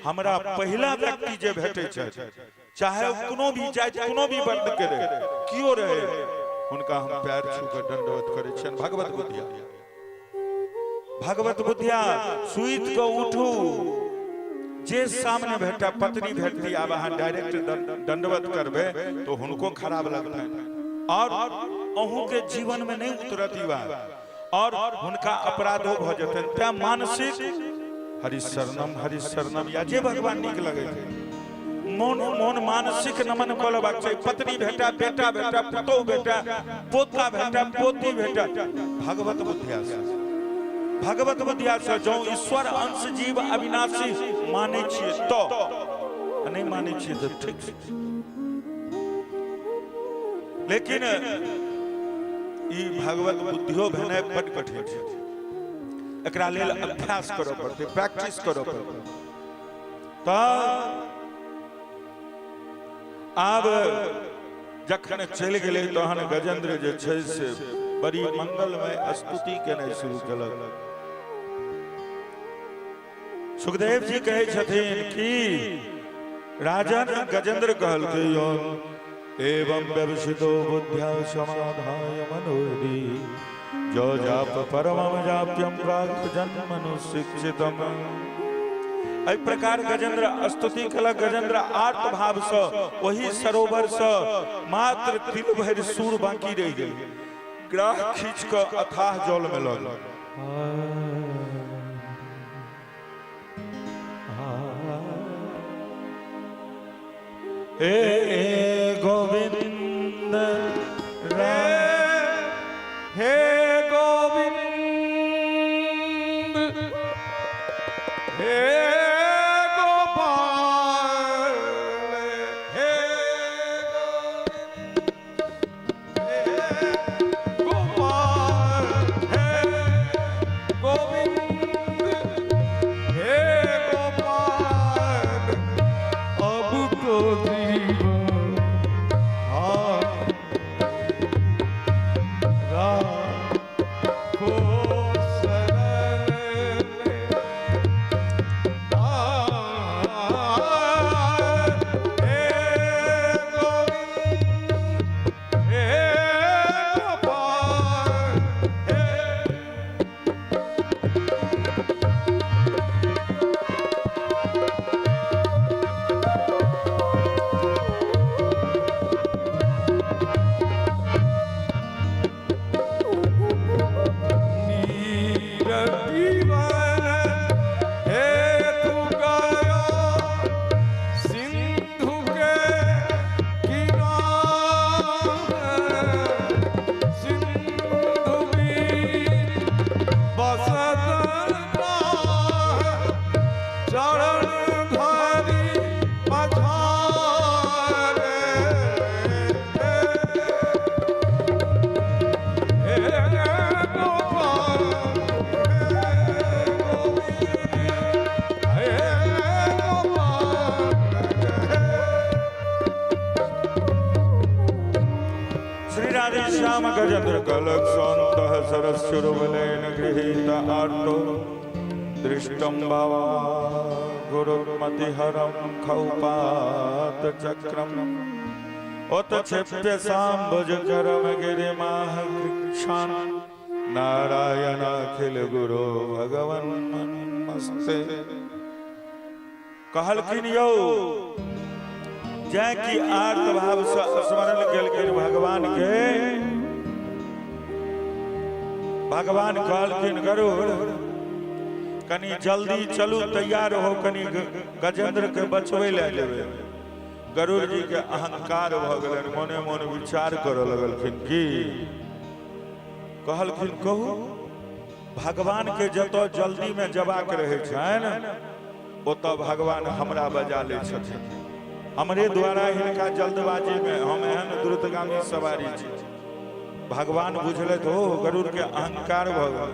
हमरा पहिला व्यक्ति जे भेटै छथि, चाहे ओ कोनो भी जाति, कोनो भी वर्ण के रहे, केओ रहे, हुनका हम पैर छू कऽ दंडवत करै छियनि। भगवत बुद्धिया, भगवत बुद्धिया। सुति कऽ उठू, जे सामने भेटा, पत्नी भेटती, आब अहाँ डायरेक्ट दंडवत करबै तो हुनको खराब लगतनि और अहूँ के जीवन में नहीं उतरत ई बात और हुनका अपराधो भऽ जेतनि। तें मानसिक हरि शरणम, हरि शरणम, या जे भगवान नीक लगै छै, मोन मोन मानसिक नमन कऽ लेबाक चाही। पत्नी भेटा, बेटा भेटा, पुतोहु भेटा, पोता भेटा, पोती भेटा, भगवत बुद्धिया से, भगवत बुद्धिया से जँ ईश्वर अंश जीव अविनाशी मानै छियै तऽ, आ नहि मानै छियै तऽ ठीक छै। लेकिन ई भगवत बुद्धियो भेनाइ बड कठिन छै। एकरा लेल अभ्यास करऽ पड़तै, प्रैक्टिस करऽ पड़तै। तऽ आब जखन चलि गेलै तहन गजेंद्र जे छै से बड़ी मंगलमय स्तुति केनाइ शुरू केलक। सुखदेव जी कहै छथिन कि राजन गजेंद्र कहलकै, एवं व्यवसितो बुद्ध्या समाधाय मनोहरि जो जाप परमम जाप्यम प्राक जन्मनु शिक्षितम। एहि प्रकार गजेंद्र स्तुति केलक। गजेंद्र आर्त भाव से ओहि सरोवर से मात्र तिल भरि सूर बाकी रहि गेल, ग्राह खींच कऽ अथाह जल में लऽ गेल। हे गोविंद हे गोविंद हे गोपाल हे गोपाल हे गोविंद हे गोपाल, अब तो जीवन राखो शरण में। हे गोविंद हे गोपाल हे। नीरदीवन हेतु गया सिंधु के किनारे, सिंधु बीच बसत चरण धरि पछारे। हे गोपाल हे गोपाल। श्री राधे श्याम गजेंद्र कलक संत सरस्वरबलेन गृहीत आर्तो दृष्टं बाबा गुरुमतिहरं खौपात चक्रम ओत क्षेप्य सांबुज करम गिरिमाह कृक्षान नारायण अखिल गुरु भगवन नमस्ते। कहलखिन यौ, जै कि आर्त भाव से स्मरण केलखिन भगवान के, भगवान कहलखिन गरुड़ कनी जल्दी चलू, तैयार हो, कनी गजेंद्र के बचबै लए जेबै। गरुड़ जी के अहंकार भऽ गेलनि, मोने मोन विचार करऽ लगलखिन। की कहलखिन कहू, भगवान के जतऽ जल्दी में जबाक रहै छनि ओतऽ भगवान हमरा बजा लै छथिन, हमरे द्वारा हिनका जल्दबाजी में, हम एहन द्रुतगामी सवारी छी। भगवान बुझलथि हो, गरुड़ के अहंकार भऽ गेल।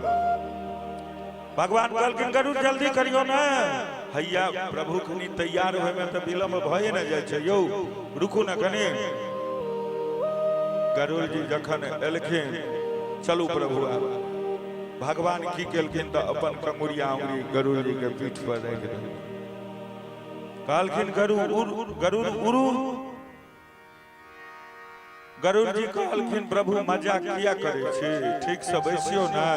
भगवान कहलखिन गरुड़ जल्दी करियौ ने, हैया प्रभु कनी तैयार होय में तऽ विलम्ब भए ने जाइ छै यौ, रुकू ने कनी। गरुड़ जी जखन एलखिन, चलू प्रभु आब। भगवान की केलखिन तऽ अपन कंगुरिया उंगली गरुड़ जी के पीठ पर राखि देलखिन। कहलखिन गरुड़ गरुड़ उड़ू। गरुड़ जी कहलखिन प्रभु मजा किया करै छी, ठीक से बैसियौ ने।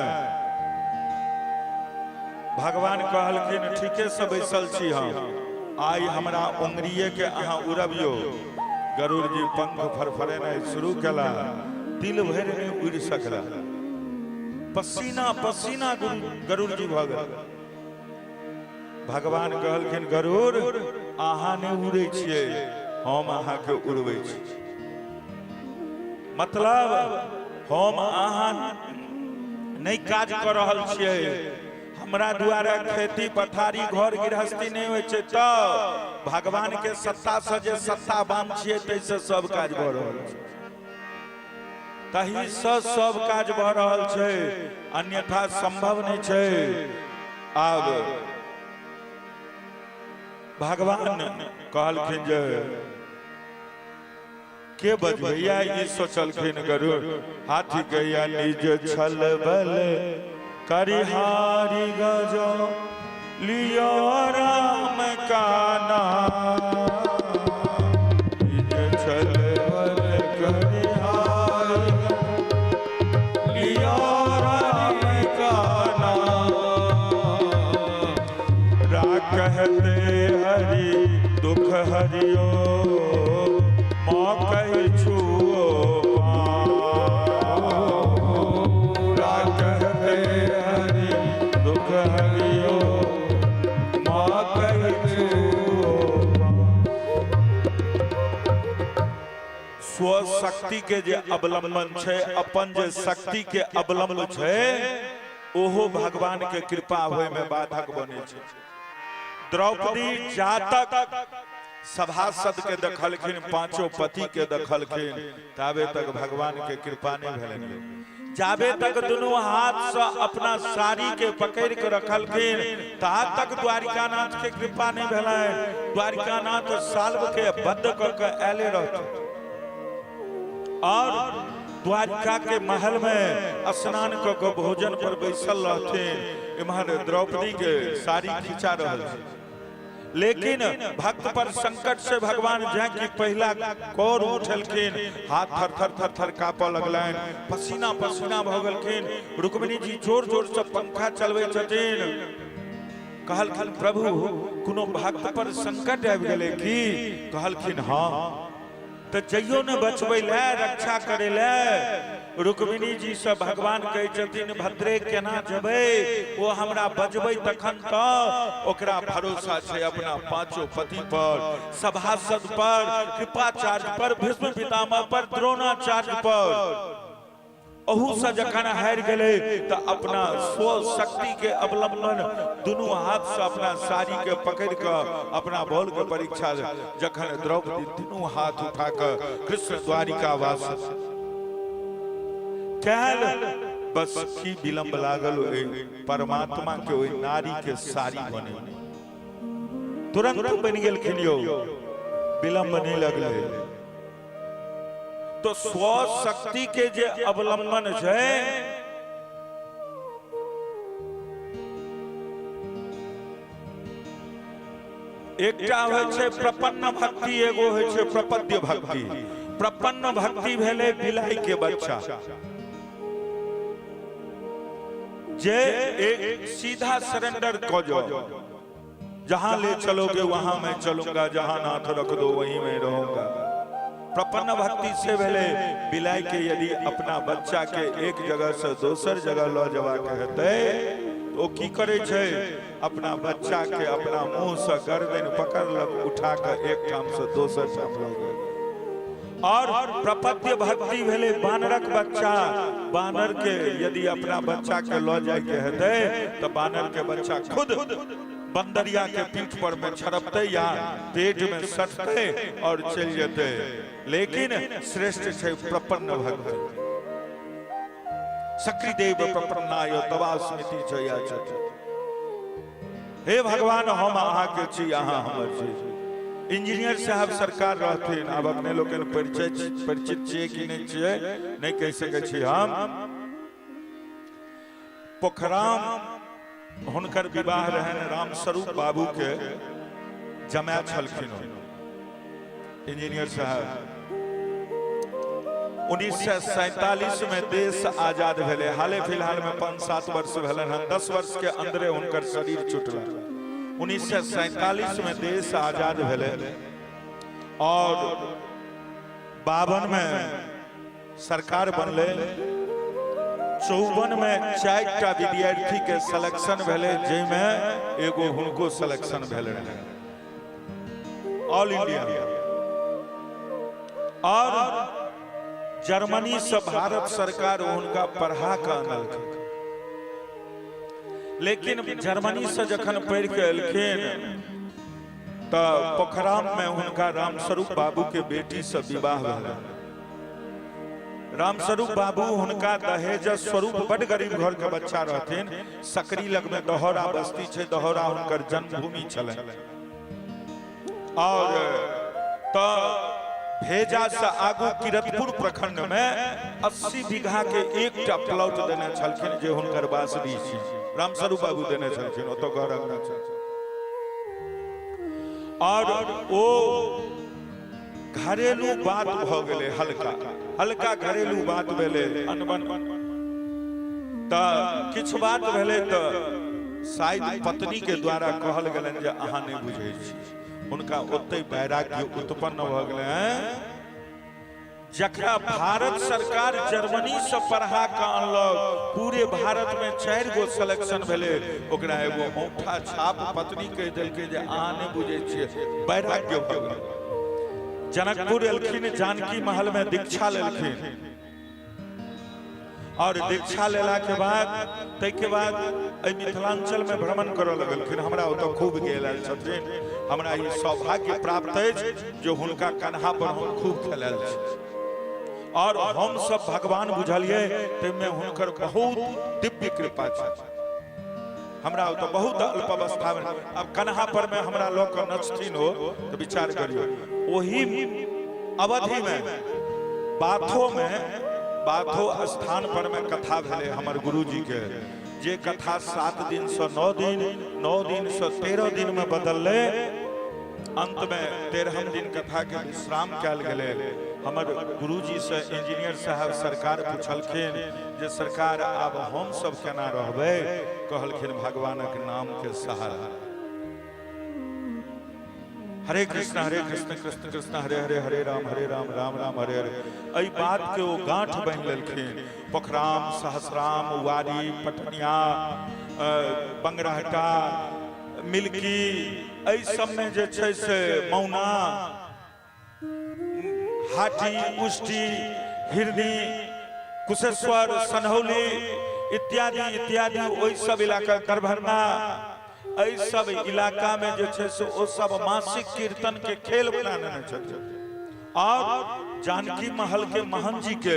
भगवान कहलखिन ठीके से बैसल छी हम, आइ हमरा उंगरिये के अहाँ उड़बियौ। गरुड़ जी पंख फरफरेनाइ शुरू केला, तिल भरि नहि उड़ि सकला, पसीना पसीना गरुड़ जी भऽ गेल। भगवान कहलखिन गरुड़ अहाँ नहि उड़ै छियै, हम अहाँके उड़बै छी। मतलब हम अहाँ नहि काज कऽ रहल छियै, हमरा द्वारा खेती पथारी घर गृहस्थी नहि होइ छै, तऽ भगवान के सत्ता से जे सत्तावान छियै ताहिसँ सब काज भऽ रहल छै, तही से सब काज भऽ रहल छै, अन्यथा संभव नहि छै। आब भगवान कहलखिन जे के बजबैया ई सोचलखिन गरुड़ हाथी गैया निज छल बल करिहारी गजो लियो राम का नाम निज छल बल करिहारी लियो राम का नाम राखते हरि दुख हरियो माँ कहि छुओ राखते हरि दुख हरियो माँ कहि छुओ। स्वशक्ति के जे अवलंबन छै, अपन जे शक्ति के अवलंब छै, ओहो भगवान के कृपा होय में बाधक बने छै। द्रौपदी जातक सभासद के देखलखिन, पांचों पति के देखलखिन, ताबे तक भगवान के कृपा नहीं भेलनि। जाबे तक दुनू हाथ से अपना साड़ी के पकड़ के रखलखिन ता तक द्वारिकानाथ के कृपा नहीं भेलनि। द्वारिकानाथ साल्व के बद्ध क के आयले रहथिन और द्वारिका के महल में स्नान क के भोजन पर बैसल रहथिन। इम्हर द्रौपदी के साड़ी खिंचा रहल छै, लेकिन भक्त पर संकट से भगवान जै कि पहिला कौर उठलखिन, हाथ थर थर थर थर कांपऽ लगलनि, पसीना पसीना भऽ गेलखिन। रुक्मिणी जी जोर जोर से पंखा चलबै छथिन। कहलखिन प्रभु कोनो भक्त पर संकट आबि गेलै की? कहलखिन हाँ। तऽ जइयो ने बचबै लए, रक्षा करै लए। रुक्मिणी जी से भगवान कहै छथिन भद्रे केना जेबै, ओ हमरा बजबै तखन तऽ ओकरा भरोसा छै अपना पांचों पति पर, सभासद पर, कृपाचार्य पर, भीष्म पितामह पर, द्रोणाचार्य पर। अहू से जखन हारि गेलै तऽ अपना स्वशक्ति के अवलंबन दुनू हाथ से अपना साड़ी के पकड़ कऽ अपना बल के परीक्षा जखन द्रौपदी दुनू हाथ उठा कऽ कृष्ण द्वारिका वास कैल, बस की विलंब लागल ओहि परमात्मा के ओहि नारी के साड़ी बने, तुरंत बनि गेलखिन यौ, विलंब नहीं लगलै। तो स्वशक्ति के जे अवलंबन छै एकटा होइ छै प्रपन्न भक्ति, एगो होइ छै प्रपद्य भक्ति। प्रपन्न भक्ति भेलै बिलाई के बच्चा जे एक सीधा सरेंडर कऽ जाओ, जहां ले चलोगे वहां मैं चलूंगा, जहां नाथ रख दो वहीं मैं रहूंगा। प्रपन्न भक्ति से भेलै बिलाई के यदि अपना बच्चा के एक जगह से दोसर जगह लऽ जबाक हेतै तो ओ की करै छै? अपना बच्चा के अपना मुंह से गर्दन पकड़लक, उठा के एक ठाम से दोसर ठाम लऽ गेल। और प्रपद्य भक्ति भेलै बानरक बच्चा, बानर के यदि अपना बच्चा के लऽ जाय के हेतै तऽ बानर के बच्चा खुद बंदरिया के पीठ पर में छड़पतै या पेट में सटतै और चलि जेतै। लेकिन श्रेष्ठ छै प्रपन्न भक्ति। सकृदेव प्रपन्नाय तवास्मिति जया छथि। हे भगवान हम अहाँ के छी, अहाँ हमर छी। इंजीनियर साहब सरकार रहथिन, आब अपने लोकनि परिचित छियै कि नहि छियै नहि कहि सकै छी हम। पोखराम हुनकर विवाह रहनि, रामस्वरूप बाबू के जमाय छलखिन इंजीनियर साहब। 1947 में देश आजाद भेलै, हाले फिलहाल में 5-7 वर्ष भेलनि हन, 10 वर्ष के अंदरे हुनकर शरीर छुटलनि। 1947 में देश आजाद भेलै और 52 में सरकार बनलै। 54 में 4टा विद्यार्थी के सिलेक्शन भेलै, जाहिमे एगो हुनको सिलेक्शन भेल रहै ऑल इंडिया। और जर्मनी से भारत सरकार हुनका पढ़ा के अनलखिन। लेकिन जर्मनी से जखन पढ़ि के एलखिन तऽ पोखराम में हुनका रामस्वरूप बाबू के बेटी से विवाह भेल। रामस्वरूप बाबू हुनका दहेज स्वरूप, बड गरीब घर के बच्चा रहथिन, सकरी लग में दहोरा बस्ती छै, दहोरा हुनकर जन्मभूमि छलनि। और तऽ भेजा से आगू किरतपुर प्रखंड में 80 बीघा के एकटा प्लॉट देने छलखिन जे हुनकर बासडी छी, रामस्वरूप बाबू देने छलखिन, ओतऽ घर अंगना छल। और ओ घरेलू बात भऽ गेलै, हल्का हल्का घरेलू बात भेलै, अनबन तऽ किछु बात भेलै, तऽ शायद पत्नी के द्वारा कहल गेलनि जे अहाँ नहि बुझै छी। हुनका ओतहि वैराग्य उत्पन्न भऽ गेलै। जकरा भारत सरकार जर्मनी से पढ़ा के अनलक, पूरे भारत में 4 गो सिलेक्शन भेलै, ओकरा एगो औंठा छाप पत्नी कहि देलकै जे अहाँ नहि बुझै छियै, वैराग्य भऽ गेलै। जनकपुर एलखिन, जानकी महल में दीक्षा लेलखिन और दीक्षा लेला के बाद ताहिके बाद एहि मिथिलांचल में भ्रमण करऽ लगलखिन। हमरा ओतऽ खूब गेल आयल छथिन। हमरा ई सौभाग्य प्राप्त अछि जे हुनका कन्हा पर हम खूब खेलायल छी और हम सब भगवान बुझलियै, ताहिमे हुनकर बहुत दिव्य कृपा छै। हमरा ओतऽ बहुत अल्प अवस्था में अब कन्हा पर में हमरा लऽ कऽ नचथिन हो तऽ विचार करियौ। ओही अवधि में बाथो में, बाथो स्थान पर में कथा भेलै हमर गुरुजी के, जे कथा 7 दिन से 9 दिन, 9 दिन से 13 दिन में बदललै। अंत में 13म दिन कथा के विश्राम कयल गेलै। हमर गुरुजी से इंजीनियर साहब सरकार पुछलखिन जे सरकार आब हम सब केना रहबै? कहलखिन भगवानक नाम के सहारा, हरे कृष्ण हरे कृष्ण कृष्ण कृष्ण हरे हरे, हरे राम हरे राम राम राम हरे हरे। एहि बात के ओ गांठ बान्हि लेलखिन। पोखराम, सहस्राम, वारी, पटनिया, बंगराहटा, मिल्की, एहि सबमे जे छै से मौना, हाटी, उष्टी, हिरनी, कुशेश्वर, सन्हौली इत्यादि इत्यादि, ओहि सब इलाका, दरभंगा, एहि सब इलाका में जे छै से ओ सब मासिक कीर्तन के खेल बना लेने छथिन। और जानकी महल के महन जी के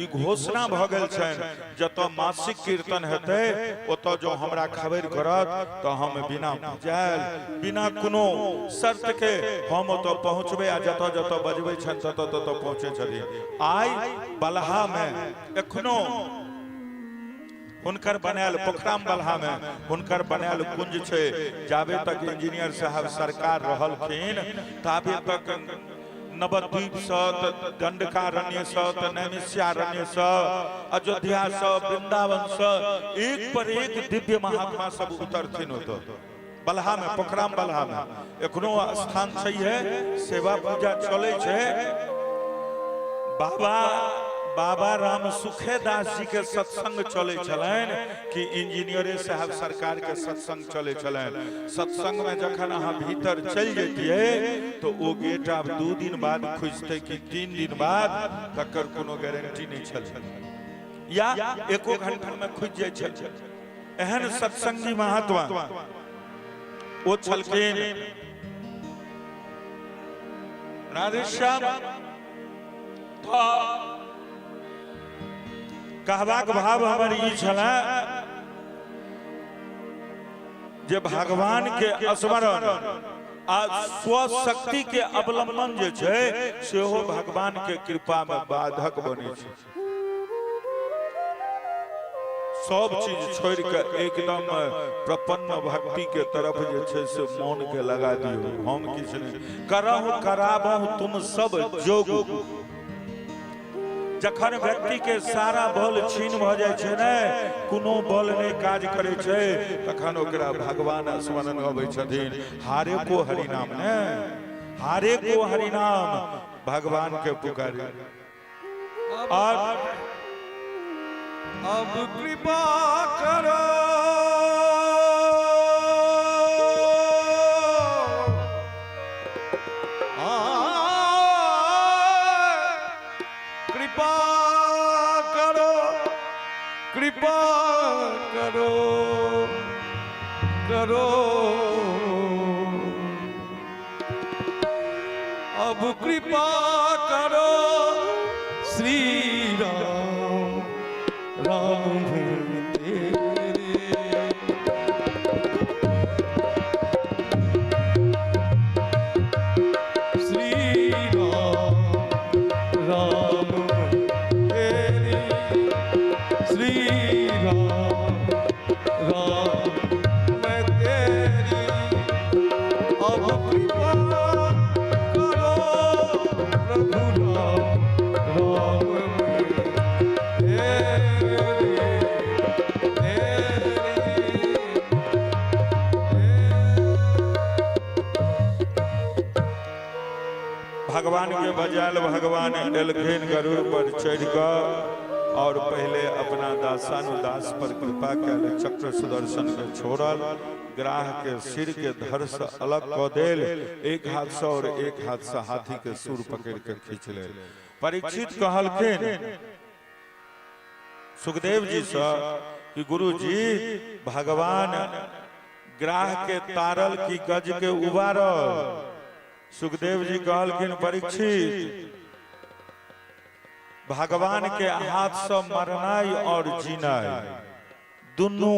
ई घोषणा भऽ गेल छनि, जतऽ मासिक कीर्तन हेतै ओतऽ जो हमरा खबरि करत तऽ हम बिना जायल, बिना कोनो शर्त के हम ओतऽ पहुँचबै। आ जतऽ जतऽ बजबै छनि ततऽ ततऽ पहुँचै छथिन। आइ बलहा में एखनो हुनकर बनायल, पोखराम बलहा में हुनकर बनायल कुंज छै। जाबे तक इंजीनियर साहब सरकार रहलखिन ताबे तक नवद्वीप सँ, दंडकारण्य सँ, नैमिषारण्य सँ, अयोध्या सँ, वृंदावन सँ एक पर एक दिव्य महात्मा सब उतरथिन ओतऽ बलहा में, पोखराम बलहा में एखनो स्थान छै है, सेवा पूजा चलै छै। बाबा बाबा राम सुखेदास जी के सत्संग चलै छलनि कि इंजीनियरे साहब सरकार के सत्संग चलै छलनि। सत्संग में जखन अहाँ भीतर चलि जैतियै तो ओ गेट आब 2 दिन बाद खुजतै कि 3 दिन बाद, तकर कोनो गारंटी नहि छल, या एको घंटा में खुजि जाइ छल। एहन सत्संगी महात्मा ओ छलखिन। राधेश्याम। तऽ कहबाक भाव हमर ई छलै जे भगवान के स्मरण आ स्वशक्ति के अवलंबन जे छै सेहो भगवान के कृपा में बाधक बनै छै। सब चीज छोड़ के एकदम प्रपन्न भक्ति के तरफ जे छै से मन के लगा दियौ। हम किछु नहि करहु कराबहु तुम सब जोग। जखन व्यक्ति के सारा बल छीन भऽ जाइ छै ने, कोनो बल नहि काज करै छै, तखन ओकरा भगवान स्मरण अबै छथिन। हारे को हरिनाम ने, हारे को हरिनाम, भगवान के पुकारे। और अब कृपा करो आ, कृपा करो, कृपा करो, करो, अब कृपा करो श्री राम राम तेरे। श्री राम भगवान के बजायल, भगवान एलखिन गरुड़ पर चढ़ कऽ और पहले अपना दासानुदास पर कृपा कैल, चक्र सुदर्शन के छोड़ल, ग्राह के सिर के धर से अलग कऽ देल, एक हाथ से और एक हाथ से हाथी के सुर पकड़ के खींच लेल। परीक्षित कहलखिन सुखदेव जी से कि गुरु जी भगवान ग्राह के तारल की गज के उबारल। सुखदेव जी कहलखिन परीक्षित, भगवान के हाथ से मरनाई और जीनाई दुनू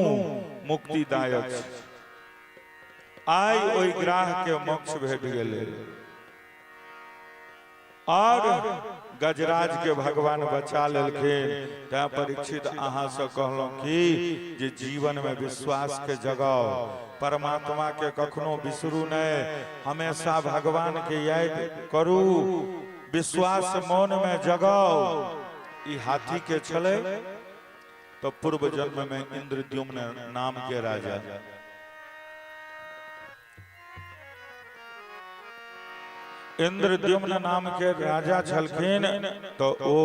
मुक्तिदायक छै। आइ ओहि ग्राह के मोक्ष भेट गेलै और गजराज के भगवान बचा लेलखिन। तैं परीक्षित अहाँ से कहलहुं कि जे जीवन में विश्वास के जगाओ, परमात्मा के कखनो बिसरू नहीं, हमेशा भगवान के याद करू, विश्वास मन में जगाओ। ई हाथी के छलै तो पूर्व जन्म में इंद्रद्युम्न नाम के राजा इंद्रद्युम्न नाम के राजा छलखिन। तो ओ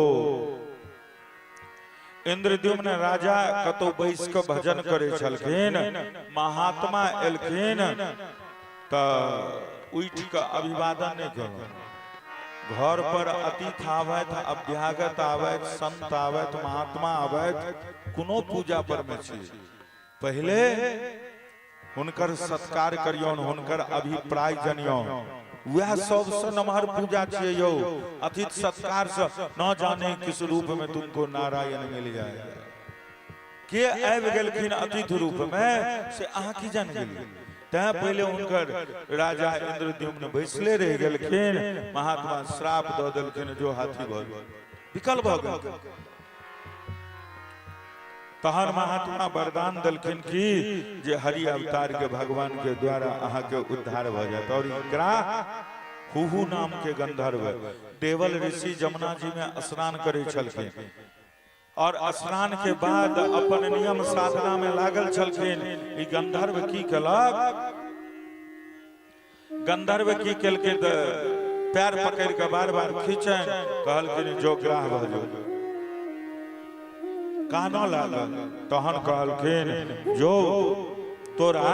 इंद्रद्युम्न राजा कतौ बैस के भजन करे छलखिन, महात्मा एलखिन त उठ के अभिवादन नहीं केलक। घर पर अतिथि आबैत, अभ्यागत आबैत, संत आबैत, महात्मा आबैत, कोनो पूजा पर में छी, पहले हुनकर सत्कार करियौन, हुनकर अभिप्राय जनियौन। वह सबसे नमहर पूजा छियै यौ। अतिथि सत्कार से न जाने किस रूप में तुमको नारायण मिल जाए। के आबि गेलखिन अतिथि रूप में से अहाँ की जान गेलियै? तैं पहले हुनकर राजा इंद्रद्युम्न बैसले रहि गेलखिन, महात्मा श्राप दऽ देलखिन, जो हाथी भऽ गेल, विकल भऽ गेल। तहन महात्मा वरदान देलखिन कि जे हरि अवतार के भगवान के द्वारा अहाँ के उद्धार भऽ जायत। और ग्राह हुहु नाम के गंधर्व देवल ऋषि जमुना जी में स्नान करे छलखिन और स्नान के बाद अपन नियम साधना में लागल छलखिन। ई गंधर्व की केलक? गंधर्व की केलकै तऽ पैर पकड़ के बार बार खींचन, कहलखिन जो ग्राह भऽ जो। कानऽ लागल, तहन कहलखिन जो तोरा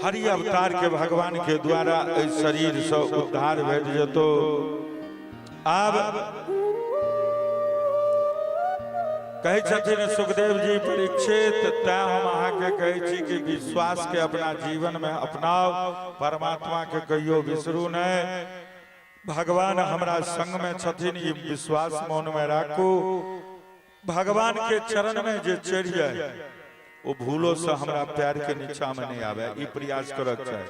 हरि अवतार के भगवान के द्वारा एहि शरीर से उद्धार भेट जेतो। आब कहै छथिन सुखदेव जी परीक्षित, तैं हम अहाँके कहै छी कि विश्वास के अपना जीवन में अपनाओ, परमात्मा के कहियो बिसरू नहीं, भगवान हमरा संग में छथिन ई विश्वास मन में राखू। भगवान के चरण में जे चढ़ि जाए वो भूलो से हमरा पैर के नीचा में नहीं आवे, ई प्रयास करक चाही।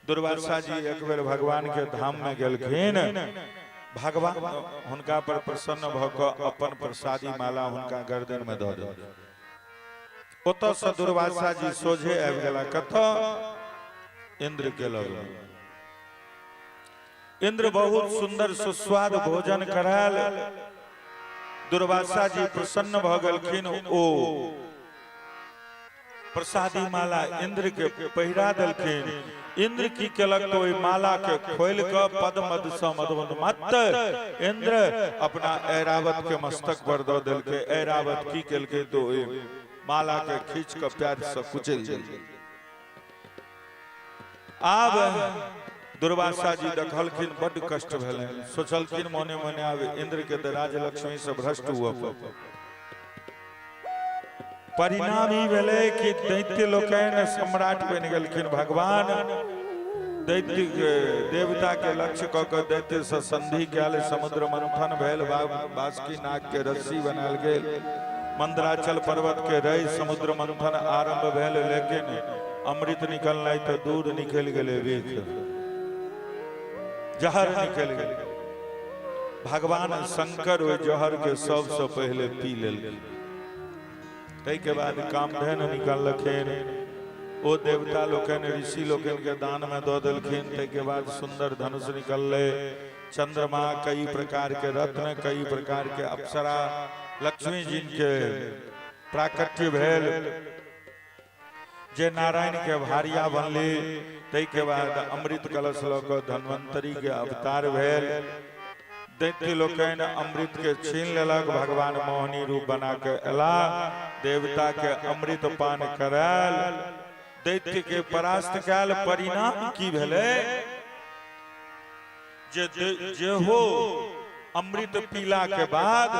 दुर्वासा जी एक बेर भगवान के धाम में गेलखिन, भगवान हुनका पर प्रसन्न भऽ कऽ अपन प्रसादी माला हुनका गर्दन में दऽ देलखिन। ओतऽ से दुर्वासा जी सोझे आबि गेला कतऽ? इंद्र के लग। इंद्र बहुत सुंदर सुस्वाद भोजन करायल, दुर्वासा जी प्रसन्न भऽ गेलखिन, ओ प्रसादी माला इंद्र के पहिरा देलखिन। इंद्र की केलक तो ओहि माला के खोलि कऽ पदमद सँ मदोन्मत्त इंद्र अपना ऐरावत के मस्तक पर दऽ देलकै। ऐरावत की केलकै तो ओहि माला के खींच कऽ पैर सँ कुचलि देलकै। आब दुर्वासा जी देखलखिन, बड्ड कष्ट भेलनि, सोचलखिन मोने मोने आब इंद्र के तऽ राजलक्ष्मी से भ्रष्ट हुअ पड़त। परिणाम ई भेलै कि दैत्य लोकनि सम्राट बनि गेलखिन। भगवान दैत्य के देवता के लक्ष्य कऽ कऽ दैत्य से संधि कयल, समुद्र मंथन भेल, बासुकी नाग के रस्सी बनायल गेल, मंदराचल पर्वत के रहि समुद्र मंथन आरंभ भेल, लेकिन अमृत निकलनाइ तऽ दूर निकलि गेलै विष, जहर निकलि गेलै। भगवान शंकर ओहि जहर के सबसँ पहिले पी लेलखिन। ताहिके बाद कामधेनु निकललखिन, ओ देवता लोकनि ऋषि लोकनि के दान में दऽ देलखिन। ताहिके बाद सुंदर धनुष निकललै, चंद्रमा, कई प्रकार के रत्न, कई प्रकार के अप्सरा, लक्ष्मी जी के प्राकट्य भेल। जे नारायण के भारिया बनली। ताहिके बाद अमृत कलश लऽ कऽ धन्वंतरी के अवतार भेल। दैत्य लोकनि अमृत के छीन लेलक। भगवान मोहिनी रूप बना के एला, देवता के अमृत पान करायल, दैत्य के परास्त कयल। परिणाम की भेलै जे जेहो अमृत पीला के बाद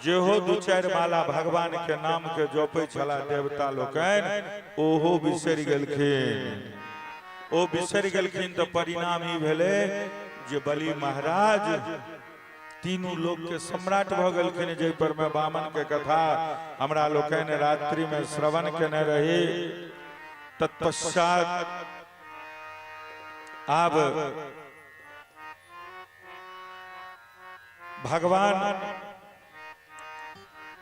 जेहो दू चारि माला भगवान के नाम के जपै छला देवता लोकनि, ओहो बिसरि गेलखिन। ओ बिसरि गेलखिन तऽ परिणाम ई भेलै जे बलि महाराज तीनू लोक के सम्राट भऽ गेलखिन, जाहि पर मे वामन के कथा हमरा लोकनि रात्रि में श्रवण केने रही। तत्पश्चात आब भगवान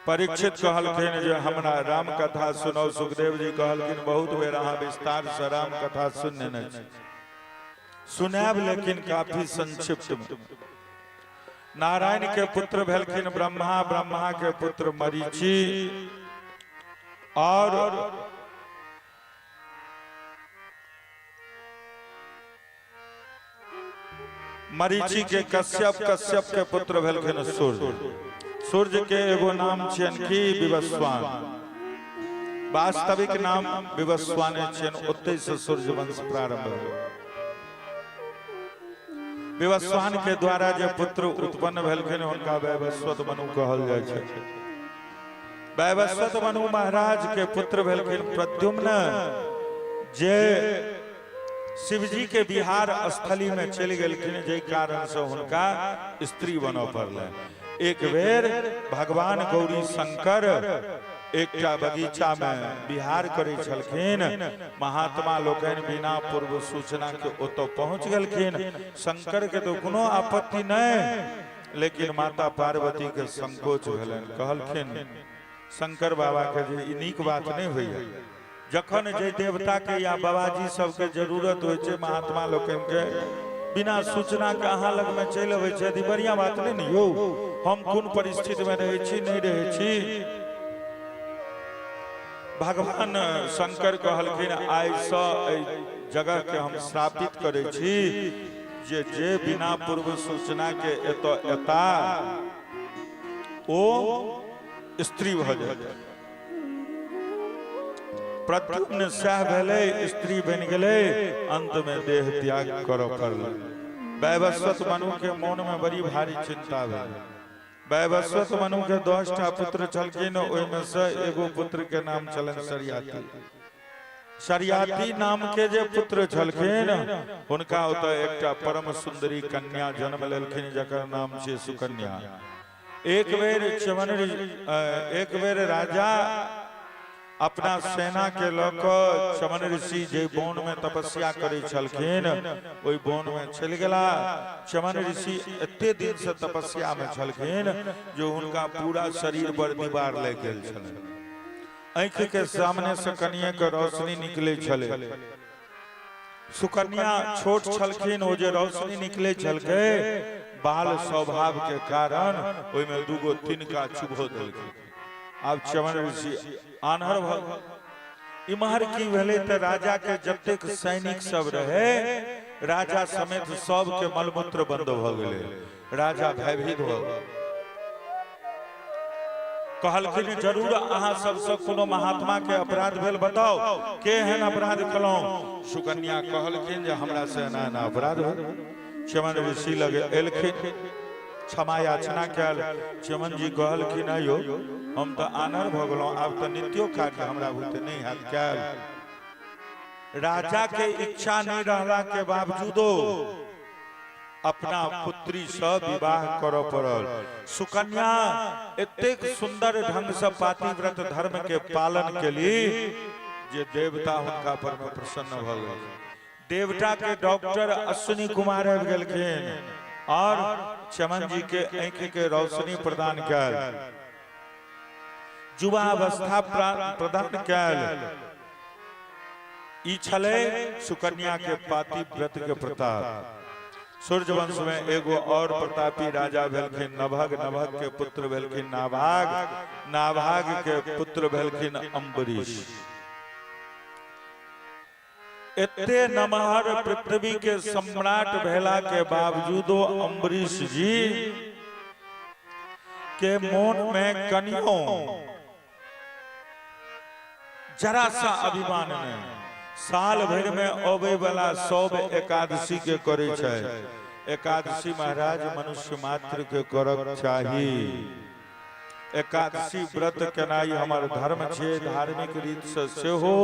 परीक्षित कहलखिन जे हमरा राम कथा सुनाउ। सुखदेव जी कहलखिन बहुत बेर अहाँ विस्तार से राम कथा सुन नेने छी, सुनायब लेकिन काफी संक्षिप्त में। नारायण के पुत्र भेलखिन ब्रह्मा, ब्रह्मा के पुत्र मरीचि और मरीचि के कश्यप, कश्यप के पुत्र भेलखिन सूर्य। सूर्य के एगो नाम छियनि की विवस्वान, वास्तविक नाम विवस्वाने छियनि, ओतहि से सूर्य वंश प्रारंभ भेल। विवस्वान के द्वारा जे पुत्र उत्पन्न भेलखिन हुनका वैवस्वत मनु कहल जाइ छै। वैवस्वत मनु महाराज के पुत्र भेलखिन प्रद्युम्न, जे शिवजी के बिहार स्थली में चलि गेलखिन, जाहि कारण से हुनका स्त्री बनऽ पड़लनि। एक बेर भगवान गौरी शंकर एकटा बगीचा में बिहार करै छलखिन। महात्मा लोकनि बिना पूर्व सूचना के ओतऽ पहुंच गेलखिन। शंकर के तो कोनो आपत्ति नहि, लेकिन माता पार्वती के संकोच भेलनि। कहलखिन शंकर बाबा के जे ई नीक बात नहि होइए, जखन जे देवता के या बाबाजी सबके जरूरत होइ छै, महात्मा लोकनि के बिना सूचना के अहाँ लग में चलि अबै छै, ई बढ़िया बात नहि ने यौ। हम कोन परिस्थिति में रहै छी, नहि रहै छी। भगवान शंकर कहलखिन आइसँ एहि जगह के हम श्रापित करै छी जे जे बिना पूर्व सूचना के एतऽ एता ओ स्त्री भऽ जायत। प्रद्युम्न सएह भेलै, स्त्री बनि गेलै, अंत में देह त्याग करऽ पड़लै। वैवस्वत मनु के मोन में बड़ी भारी चिंता भेलै। वैवस्वत मनु के 10 टा पुत्र छलखिन, ओहिमे से एगो पुत्र के नाम छलनि शर्याति। शर्याति नाम के जे पुत्र छलखिन हुनका ओतऽ एकटा परम सुंदरी कन्या जन्म लेलखिन, जकर नाम छै सुकन्या। एक बेर च्यवन एक बेर राजा अपना सेना के लऽ कऽ च्यवन ऋषि जे वन में तपस्या करै छलखिन ओहि वन में चलि गेला। च्यवन ऋषि एते दिन से तपस्या में छलखिन जे हुनका पूरा शरीर पर दीवार लागि गेल छलनि। आँखि के सामने से कनिए के रोशनी निकलै छलै। सुकन्या छोट छलखिन, ओ जे रोशनी निकले छलकै बाल स्वभाव के कारण ओहिमे दूगो तिनका चुभो देलकै। आब च्यवन ऋषि आन्हर भऽ गेल। इम्हर की भेलै तऽ राजा के जतेक सैनिक सब रहे राजा समेत सबके मलमूत्र बंद भऽ गेलै। राजा भयभीत भऽ गेल, कहलखिन जरूर अहाँ सबसँ कोनो महात्मा के अपराध भेल, बताओ के एहन अपराध केलहुँ। सुकन्या कहलखिन जे हमरा से एना एना अपराध भेल। च्यवन ऋषि लग एलखिन, क्षमा याचना कयल। च्यवन जी कहलखिन अयो हम तऽ आनर भऽ गेलहुँ, आब तऽ नित्यो कार्य हमरा बुते नहि हैत कयल। राजा के इच्छा नहि रहला के बावजूदो अपना पुत्री से विवाह करऽ पड़ल। सुकन्या एतेक सुंदर ढंग से पातिव्रत धर्म के पालन केली जे देवता हुनका पर में प्रसन्न भऽ गेल। देवता के डॉक्टर अश्विनी कुमार आबि गेलखिन और चमन जी के आँखि के रोशनी प्रदान कयल, युवा अवस्था प्रदान कयल। ई छलै सुकन्या के पातिव्रत के प्रताप। सूर्यवंश में एगो और प्रतापी राजा भेलखिन नभग, नभग के पुत्र भेलखिन नाभाग, नाभाग के पुत्र भेलखिन अम्बरीश। एते नमहर पृथ्वी के सम्राट भेला के बावजूदो अम्बरीश जी के मोन में कनियो जरा सा अभिमान नहीं। साल भरि में अबै वाला सब एकादशी के करै छै। एकादशी महाराज मनुष्य मात्र के करक चाही। एकादशी व्रत केनाइ हमर धर्म छै, धार्मिक रीत से सेहो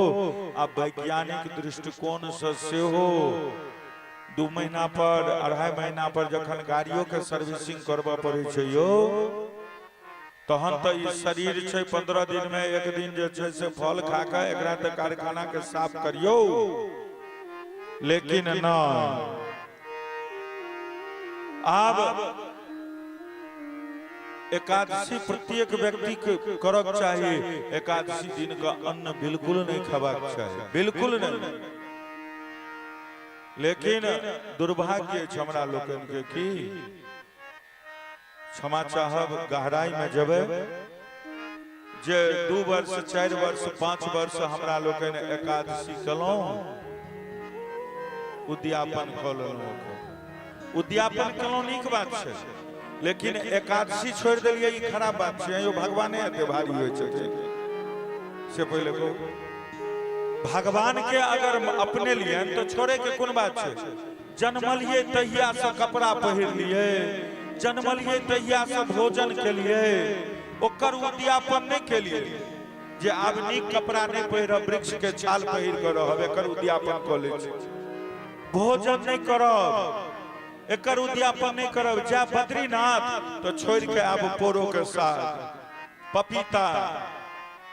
आ वैज्ञानिक दृष्टिकोण से सेहो। 2 महीना पर 2.5 महीना पर जखन गाड़ियों के सर्विसिंग करबऽ पड़ै छै यौ, तहन तऽ ई शरीर छै 15 दिन में एक दिन जे छै से फल खा कऽ एकरा तऽ कारखाना के साफ करियौ, लेकिन नहि। आब एकादशी प्रत्येक व्यक्ति के करक चाही। एकादशी दिन का अन्न बिल्कुल नहीं खेबाक चाही, बिल्कुल नहीं। लेकिन दुर्भाग्य अछि हमरा लोकनि के की क्षमा चाहब, गहराई में जेबै जे 2 वर्ष 4 वर्ष 5 वर्ष हमरा लोकनि एकादशी केलहुँ, उद्यापन कऽ लेलहुँ। उद्यापन केलहुँ नीक बात छै, लेकिन एकादशी छोड़ि देलियै ई खराब बात छै। यौ भगवाने एते भारी होइ छथिन से पहिले कहू। भगवान के अगर अपने लियन तो छोड़े के कोन बात छै? जन्मलियै तहिया से कपड़ा पहिर लियै, जन्मलियै तहिया से भोजन केलियै, ओकर उद्यापन नहि केलियै जे आब नीक कपड़ा नहि पहिरब, वृक्ष के छाल पहिर कऽ रहब, एकर उद्यापन कऽ लै छी। भोजन नहि करब, एकर उद्यापन नहि करब। जाय बद्रीनाथ तो छोड़ि के आब पोरो के साग, पपीता,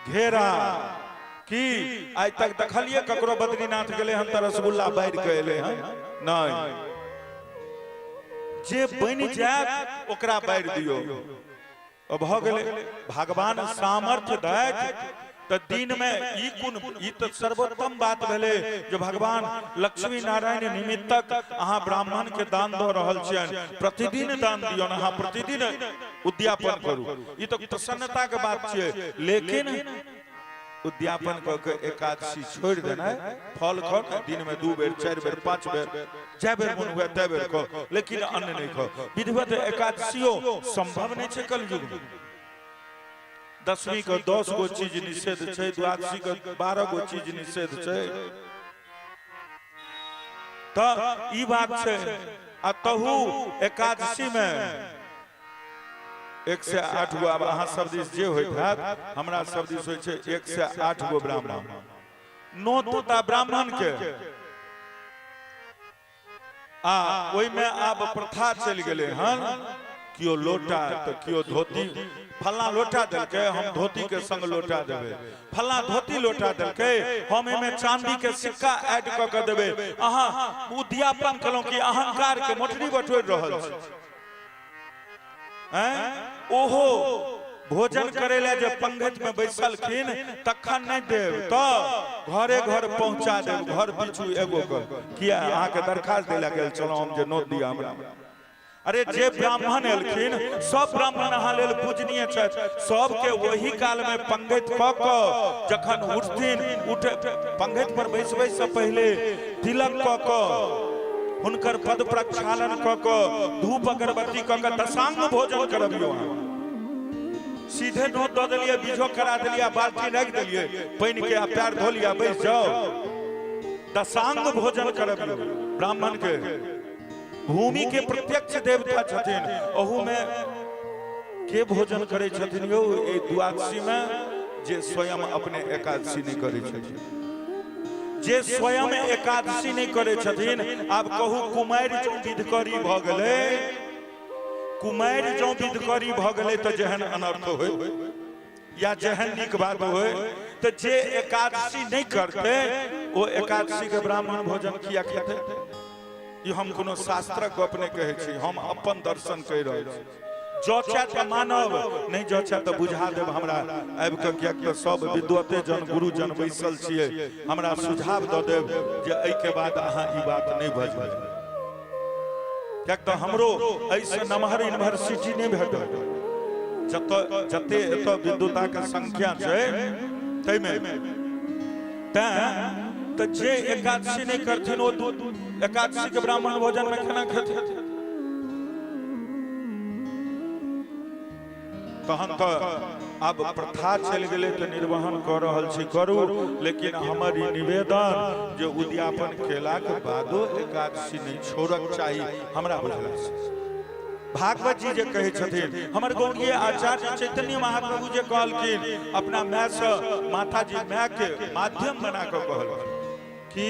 घेरा की आइ तक देखलिए ककरो बद्रीनाथ गेले हन तऽ रसगुल्ला बारि के एले हन? नहीं। जे बनि जायत ओकरा बारि दियौ, भऽ गेलै। भगवान सामर्थ्य दैत तऽ दिन में ई कोन, ई तऽ सर्वोत्तम बात भेलै जे भगवान लक्ष्मी नारायण निमित्तक अहाँ ब्राह्मण के दान दऽ रहल छियनि, प्रतिदिन दान दियौन, अहाँ प्रतिदिन उद्यापन करू, ई तऽ प्रसन्नता के बात छियै। लेकिन उद्यापन कऽ के एकादशी छोड़ि देनाइ, फल खाउ ने दिन में 2 बेर 4 बेर 5 बेर, जै बेर मन हुए तै बेर खाउ, लेकिन अन्न नहि खाउ। विधिवत एकादशियो संभव नहि छै कलयुग में। दसवीं के 10 गो चीज निषेध छै, द्वादशी के 12 गो चीज निषेध छै। तऽ ई बात छै। आ तहू एकादशी में 1 से 8 गो, आब अहाँ सब दिस जे होइत हैत, हमरा सब दिस होइ छै 1 से 8 गो ब्राह्मण, 9 टा ब्राह्मण के। आ ओहिमे आब प्रथा चलि गेलै हन, केओ लोटा तऽ केओ धोती। फल्ला लोटा देलकै, हम धोती के संग लोटा देबै। फल्ला धोती लोटा देलकै, हम एहिमे चांदी के सिक्का ऐड कऽ के देबै। अहाँ उद्यापन केलहुँ कि अहंकार के मोटरी बटोरि रहल छी? ओहो भोजन करे ले जे पंगत में बैसलखिन तखन नहीं देव तो घरे घर पहुंचा देव, घर पीछू एगो के। किया अहाँ के दरखास्त दे गेल छलहुँ हम जे नोत दिया हमरा? अरे जे ब्राह्मण एलखिन सब ब्राह्मण अहाँ लेल पूजनीय छथि, सबके ओही काल में पंगत कऽ कऽ जखन उठथिन, उठे पंगत पर बैसबै से पहिले तिलक कऽ कऽ हुनकर पद प्रक्षालन कऽ कऽ धूप अगरबत्ती कऽ कऽ दशांग भोजन करबियौ। अहाँ सीधे नोत दऽ देलियै, बीजो करा देलियै, बाल्टी राखि देलियै पानि के, आ पैर धो लिया बैस जाओ। दशांग भोजन करबियौ ब्राह्मण के, भूमि के प्रत्यक्ष देवता छथिन। ओहू में के भोजन करै छथिन यौ एहि द्वादशी में? जे स्वयं अपने एकादशी नहि करै छथिन, जे स्वयं एकादशी नहि करै छथिन। आब कहू, कुमारि जँ विधकरी भऽ गेलै, कुमारि जँ विधकरी भऽ गेलै तऽ जेहन अनर्थ होय या जेहन नीक बात होय, तऽ जे एकादशी नहि करतै ओ एकादशी के ब्राह्मण भोजन किया खेतै? ई हम कोनो शास्त्रक गप नहि कहै छी, हम अपन दर्शन कहि रहल छी। जँ तऽ मानब, नहि जँ तऽ बुझा देब हमरा आबि कऽ, किएक तऽ सब विद्वते जन गुरुजन बैसल छियै। हमरा सुझाव दऽ देब जे एहिके बाद अहाँ ई बात नहि बजबै, किएक तऽ हमरो एहिसँ नमहर यूनिवर्सिटी नहि भेटल जतऽ जते एतऽ विद्वताके संख्या छै ताहिमे। तैँ तऽ जे एकादशी नहि करथिन ओ एकादशी के ब्राह्मण भोजन में केना खेथिन? तहन तऽ आब प्रथा चलि गेलै तऽ निर्वहन कऽ रहल छी, करू, लेकिन हमर ई निवेदन जे उद्यापन केलाक बादो एकादशी नहि छोड़क चाही। हमरा बुझला से भागवत जी जे कहै छथिन, हमर गौड़ीय आचार्य चैतन्य महाप्रभु जे कहलखिन, अपना माय से माता जी माय के माध्यम बना कऽ कहलखिन कि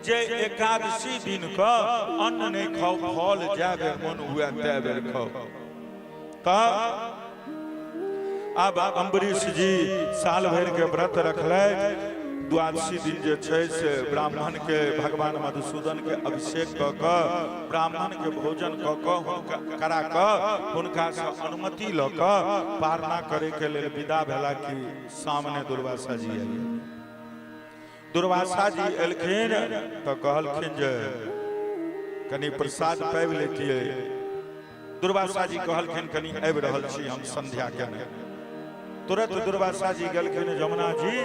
जे एकादशी दिन क अन्न नहीं खाओ, फल जाय बेर मन हुए तै बेर खाओ। त आब अम्बरीश जी साल भरि के व्रत रखलथि। द्वादशी दिन जे छै से ब्राह्मण के भगवान मधुसूदन के अभिषेक कऽ कऽ ब्राह्मण के भोजन कऽ कऽ हुनका करा कऽ हुनका से अनुमति लऽ कऽ पारणा करे के लेल विदा भेला कि सामने दुर्वासा जी आयल। दुर्वासा जी एलखिन तऽ कहलखिन जे कनि प्रसाद पाबि लेतियै। दुर्वासा जी कहलखिन कनि आबि रहल छी हम संध्या केने। तुरंत दुर्वासा जी गेलखिन जमुना जी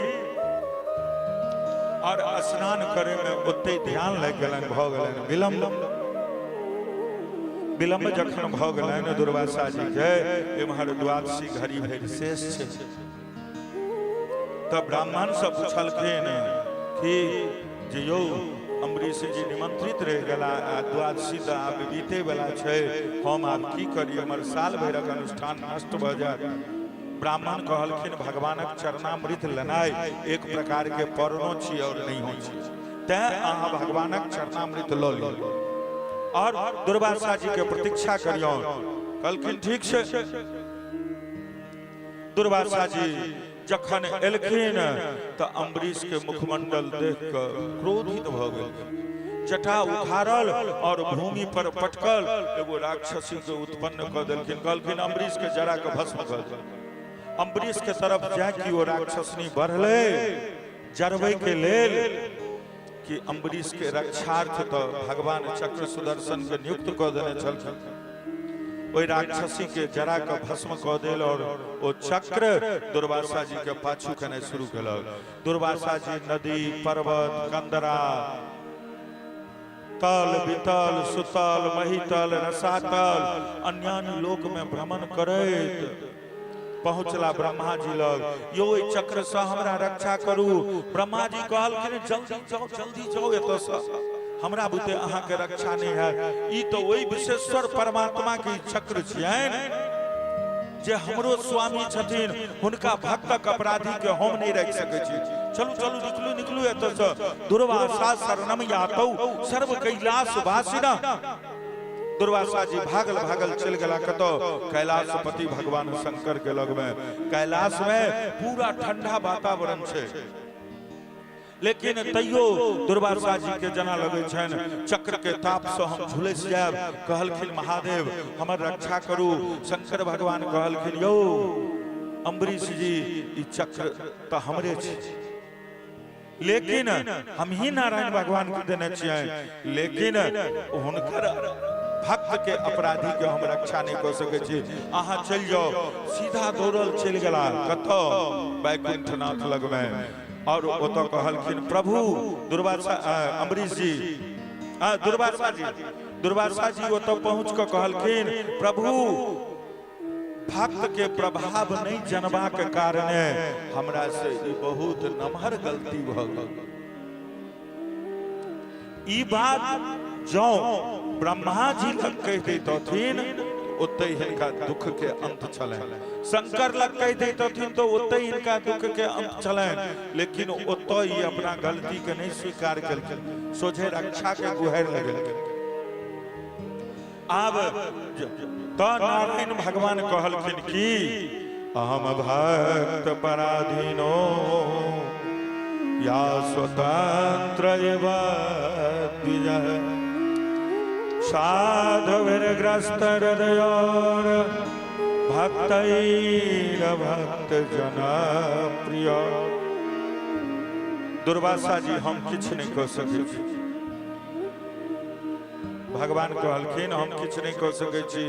और स्नान करे में ओते ध्यान लागि गेलनि, भऽ गेलनि विलम्ब। विलम्ब जखन भऽ गेलनि दुर्वासा जी के, एम्हर द्वादशी घड़ी भरि शेष छै। तब ब्राह्मण से पूछलखिन कि जे यौ अम्बरीश जी निमंत्रित रहि गेला आ द्वादशी तऽ आब बीते वाला छै, हम आब की करी, हमर साल भरिक अनुष्ठान नष्ट भऽ जायत। ब्राह्मण कहलखिन भगवानक चरणामृत लेनाइ एक प्रकार के परणो छी और नहियो छी, तैं अहाँ भगवानक चरणामृत लऽ लिअ और दुर्वासा जी के प्रतीक्षा करियौ। कहलखिन ठीक छै। दुर्वासा जी जखन एलखिन तऽ अम्बरीश के मुखमंडल देख कऽ क्रोधित भऽ गेलखिन। जटा उखाड़ल और भूमि पर पटकल, एगो राक्षसी के उत्पन्न कऽ देलखिन। कहलखिन अम्बरीश के जरा के भस्म कऽ दे। अम्बरीश के तरफ जाय कि ओ राक्षसनी बढ़ले जरबै के लेल कि अम्बरीश के रक्षार्थ तऽ भगवान चक्र सुदर्शन के नियुक्त कऽ देने छलखिन। ओहि राक्षसी के जरा के भस्म कऽ देल और ओ चक्र दुर्वासा जी के पाछू केनाइ शुरू केलक। दुर्वासा जी नदी, पर्वत, कंदरा, तल, वितल, सुतल, महितल, रसातल, अन्यान्य लोक में भ्रमण करैत पहुँचला ब्रह्मा जी लग। यो ओहि चक्र से हमरा रक्षा करू। ब्रह्मा जी कहलखिन जल्दी जाओ, जल्दी जाओ एतऽ से, हमरा बुते अहाँके रक्षा नहि हैत। ई तऽ ओहि विशेश्वर परमात्मा के चक्र छियनि जे हमरो स्वामी छथिन, हुनका भक्तक अपराधी के हम नहि राखि सकै छी। चलू चलू, निकलू निकलू एतऽ से। दुर्वासा शरणम यातौ सर्व कैलाश वासिना। दुर्वासा जी भागल भागल चलि गेला कतौ? कैलाशपति भगवान शंकर के लग में। कैलाश में पूरा ठंडा वातावरण छै, लेकिन तैयो दुर्वासा जी के जना लगै छनि चक्र के ताप से हम झुलसि जायब। कहलखिन महादेव हमर रक्षा करू। शंकर भगवान कहलखिन यौ अम्बरीश जी, ई चक्र तऽ हमरे छै, लेकिन हम ही नारायण भगवान के देने छियै, लेकिन हुनकर भक्त के अपराधी के हम रक्षा नहीं कऽ सकै छी, अहाँ चलि जाउ। सीधा दौड़ल चलि गेला कतऽ? वैकुंठनाथ लगमे। और ओतऽ कहलखिन प्रभु दुर्वासा अम्बरीश जी, दुर्वासा जी, दुर्वासा जी ओतऽ पहुँच कऽ कहलखिन प्रभु भक्त के प्रभाव नहीं जनबाक कारणे हमरा से ई बहुत नमहर गलती भऽ गेल। ई बात जँ ब्रह्मा जी लग कहि दैतथिन ओतहि हिनका दुख के अंत छलनि, शंकर लग कहि दैतथिन तो ओतहि हिनका दुख के अंत छलनि, लेकिन ओतऽ ई अपना गलती के नहीं स्वीकार केलखिन, सोझे रक्षा के गुहारि लगेलखिन। आब तऽ नारायण भगवान कहलखिन कि अहम भक्त पराधीनो या स्वतंत्र एव द्विजः साधुभिर्ग्रस्त हृदयोर भक्तैर भक्त जन प्रिय। दुर्वासा जी हम किछु नहि कऽ सकै छी। भगवान कहलखिन हम किछु नहि कऽ सकै छी।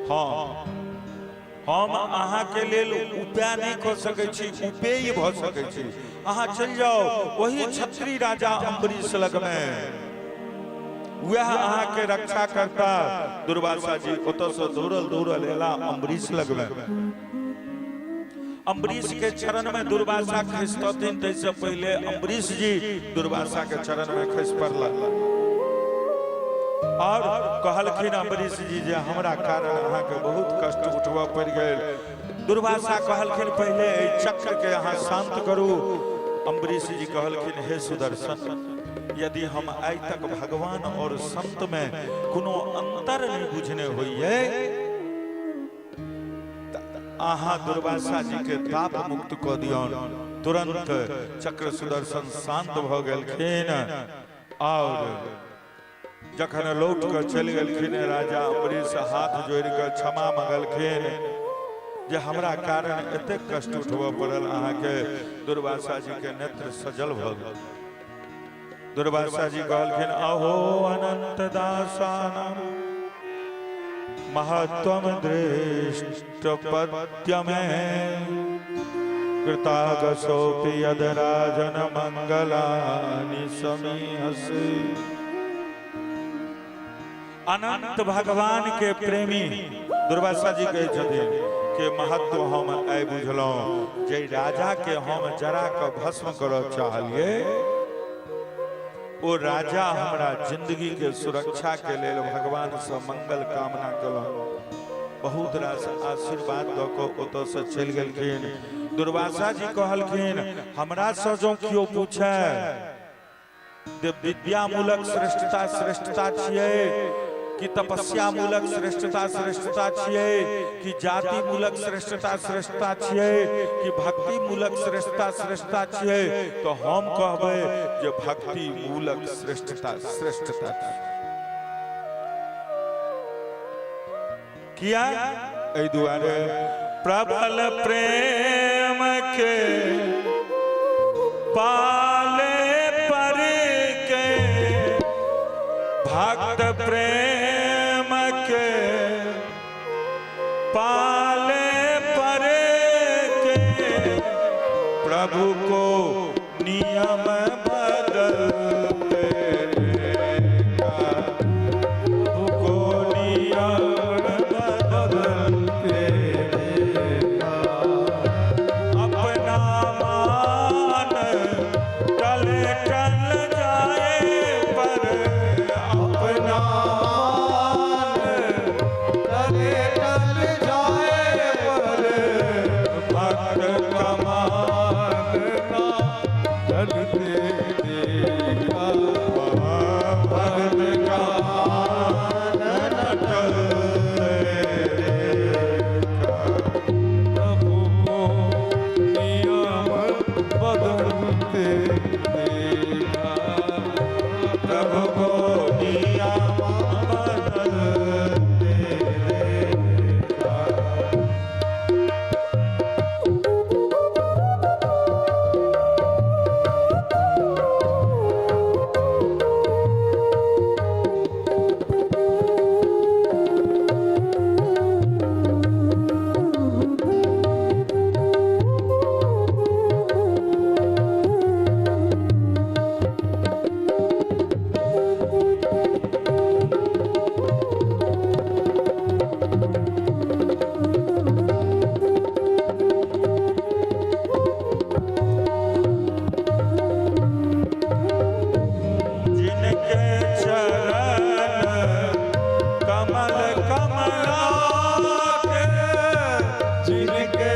हाँ, हम अहाँके लेल उपाय नहि कऽ सकै छी, उपेय भऽ सकै छी। अहाँ चलि जाउ ओही क्षत्रिय राजा अम्बरीश लगमे, वएह अहाँके रक्षा करता। दुर्वासा जी ओतऽसँ दौड़ल दौड़ल एला अम्बरीश लगमे। अम्बरीश के चरण में दुर्वासा खसतथिन ताहिसँ पहिले अम्बरीश जी दुर्वासा के चरण में खसि पड़ला और कहलखिन अम्बरीश जी जे हमरा कारण अहाँके बहुत कष्ट उठबऽ पड़ि गेल। दुर्वासा कहलखिन पहिले एहि चक्र के अहाँ शांत करू। अम्बरीश जी कहलखिन हे सुदर्शन, यदि हम आइ तक भगवान और संत में कोनो अंतर नहि बुझने होइए, अहाँ दुर्वासा जी के ताप मुक्त कऽ दियौन। तुरंत चक्र सुदर्शन शांत भऽ गेलखिन और जखन लौट कऽ चलि गेलखिन राजा अम्बरीश हाथ जोड़ि कऽ क्षमा मंगलखिन जे हमरा कारण एतेक कष्ट उठबऽ पड़ल अहाँके। दुर्वासा जी के नेत्र सजल भऽ गेल। दुर्वासा जी कहलखिन अहो अनंत दासानाम महत्वम दृष्ट पद्यमे कृतागसोपि यद राजन मंगलानि समीहसि। अनंत भगवान के प्रेमी दुर्वासा जी कहै छथिन के महत्व हम आइ बुझलहुँ जे राजा के हम जरा के भस्म करऽ चाहलिए ओ राजा हमरा जिंदगी के सुरक्षा के लेल भगवान से मंगल कामना केलहुँ। बहुत रास आशीर्वाद दऽ कऽ ओतऽ से चलि गेलखिन। दुर्वासा जी कहलखिन हमरा से जँ केओ पूछे जे विद्यामूलक श्रेष्ठता श्रेष्ठता छियै कि तपस्यामूलक श्रेष्ठता श्रेष्ठता छियै कि जातिमूलक श्रेष्ठता श्रेष्ठता छियै कि भक्तिमूलक श्रेष्ठता श्रेष्ठता छियै, तो हम कहबै जे भक्तिमूलक श्रेष्ठता श्रेष्ठता छियै। किया? एहि दुआरे प्रबल प्रेम के पाले पर के भक्त प्रेम के पाले पर के प्रभु को नियम बदलते देखा, प्रभु को नियम बदलते देखा। अपना मान टल टल जाए पर अपना मान टल टल जाए पर भक्त कमान ना टलते देखा, भक्त कमान न टलते देखा। प्रभु को नियम बदलते देखा, प्रभु को नियम बदलते देखा। जिनके चरण कमल कमला के, जिनके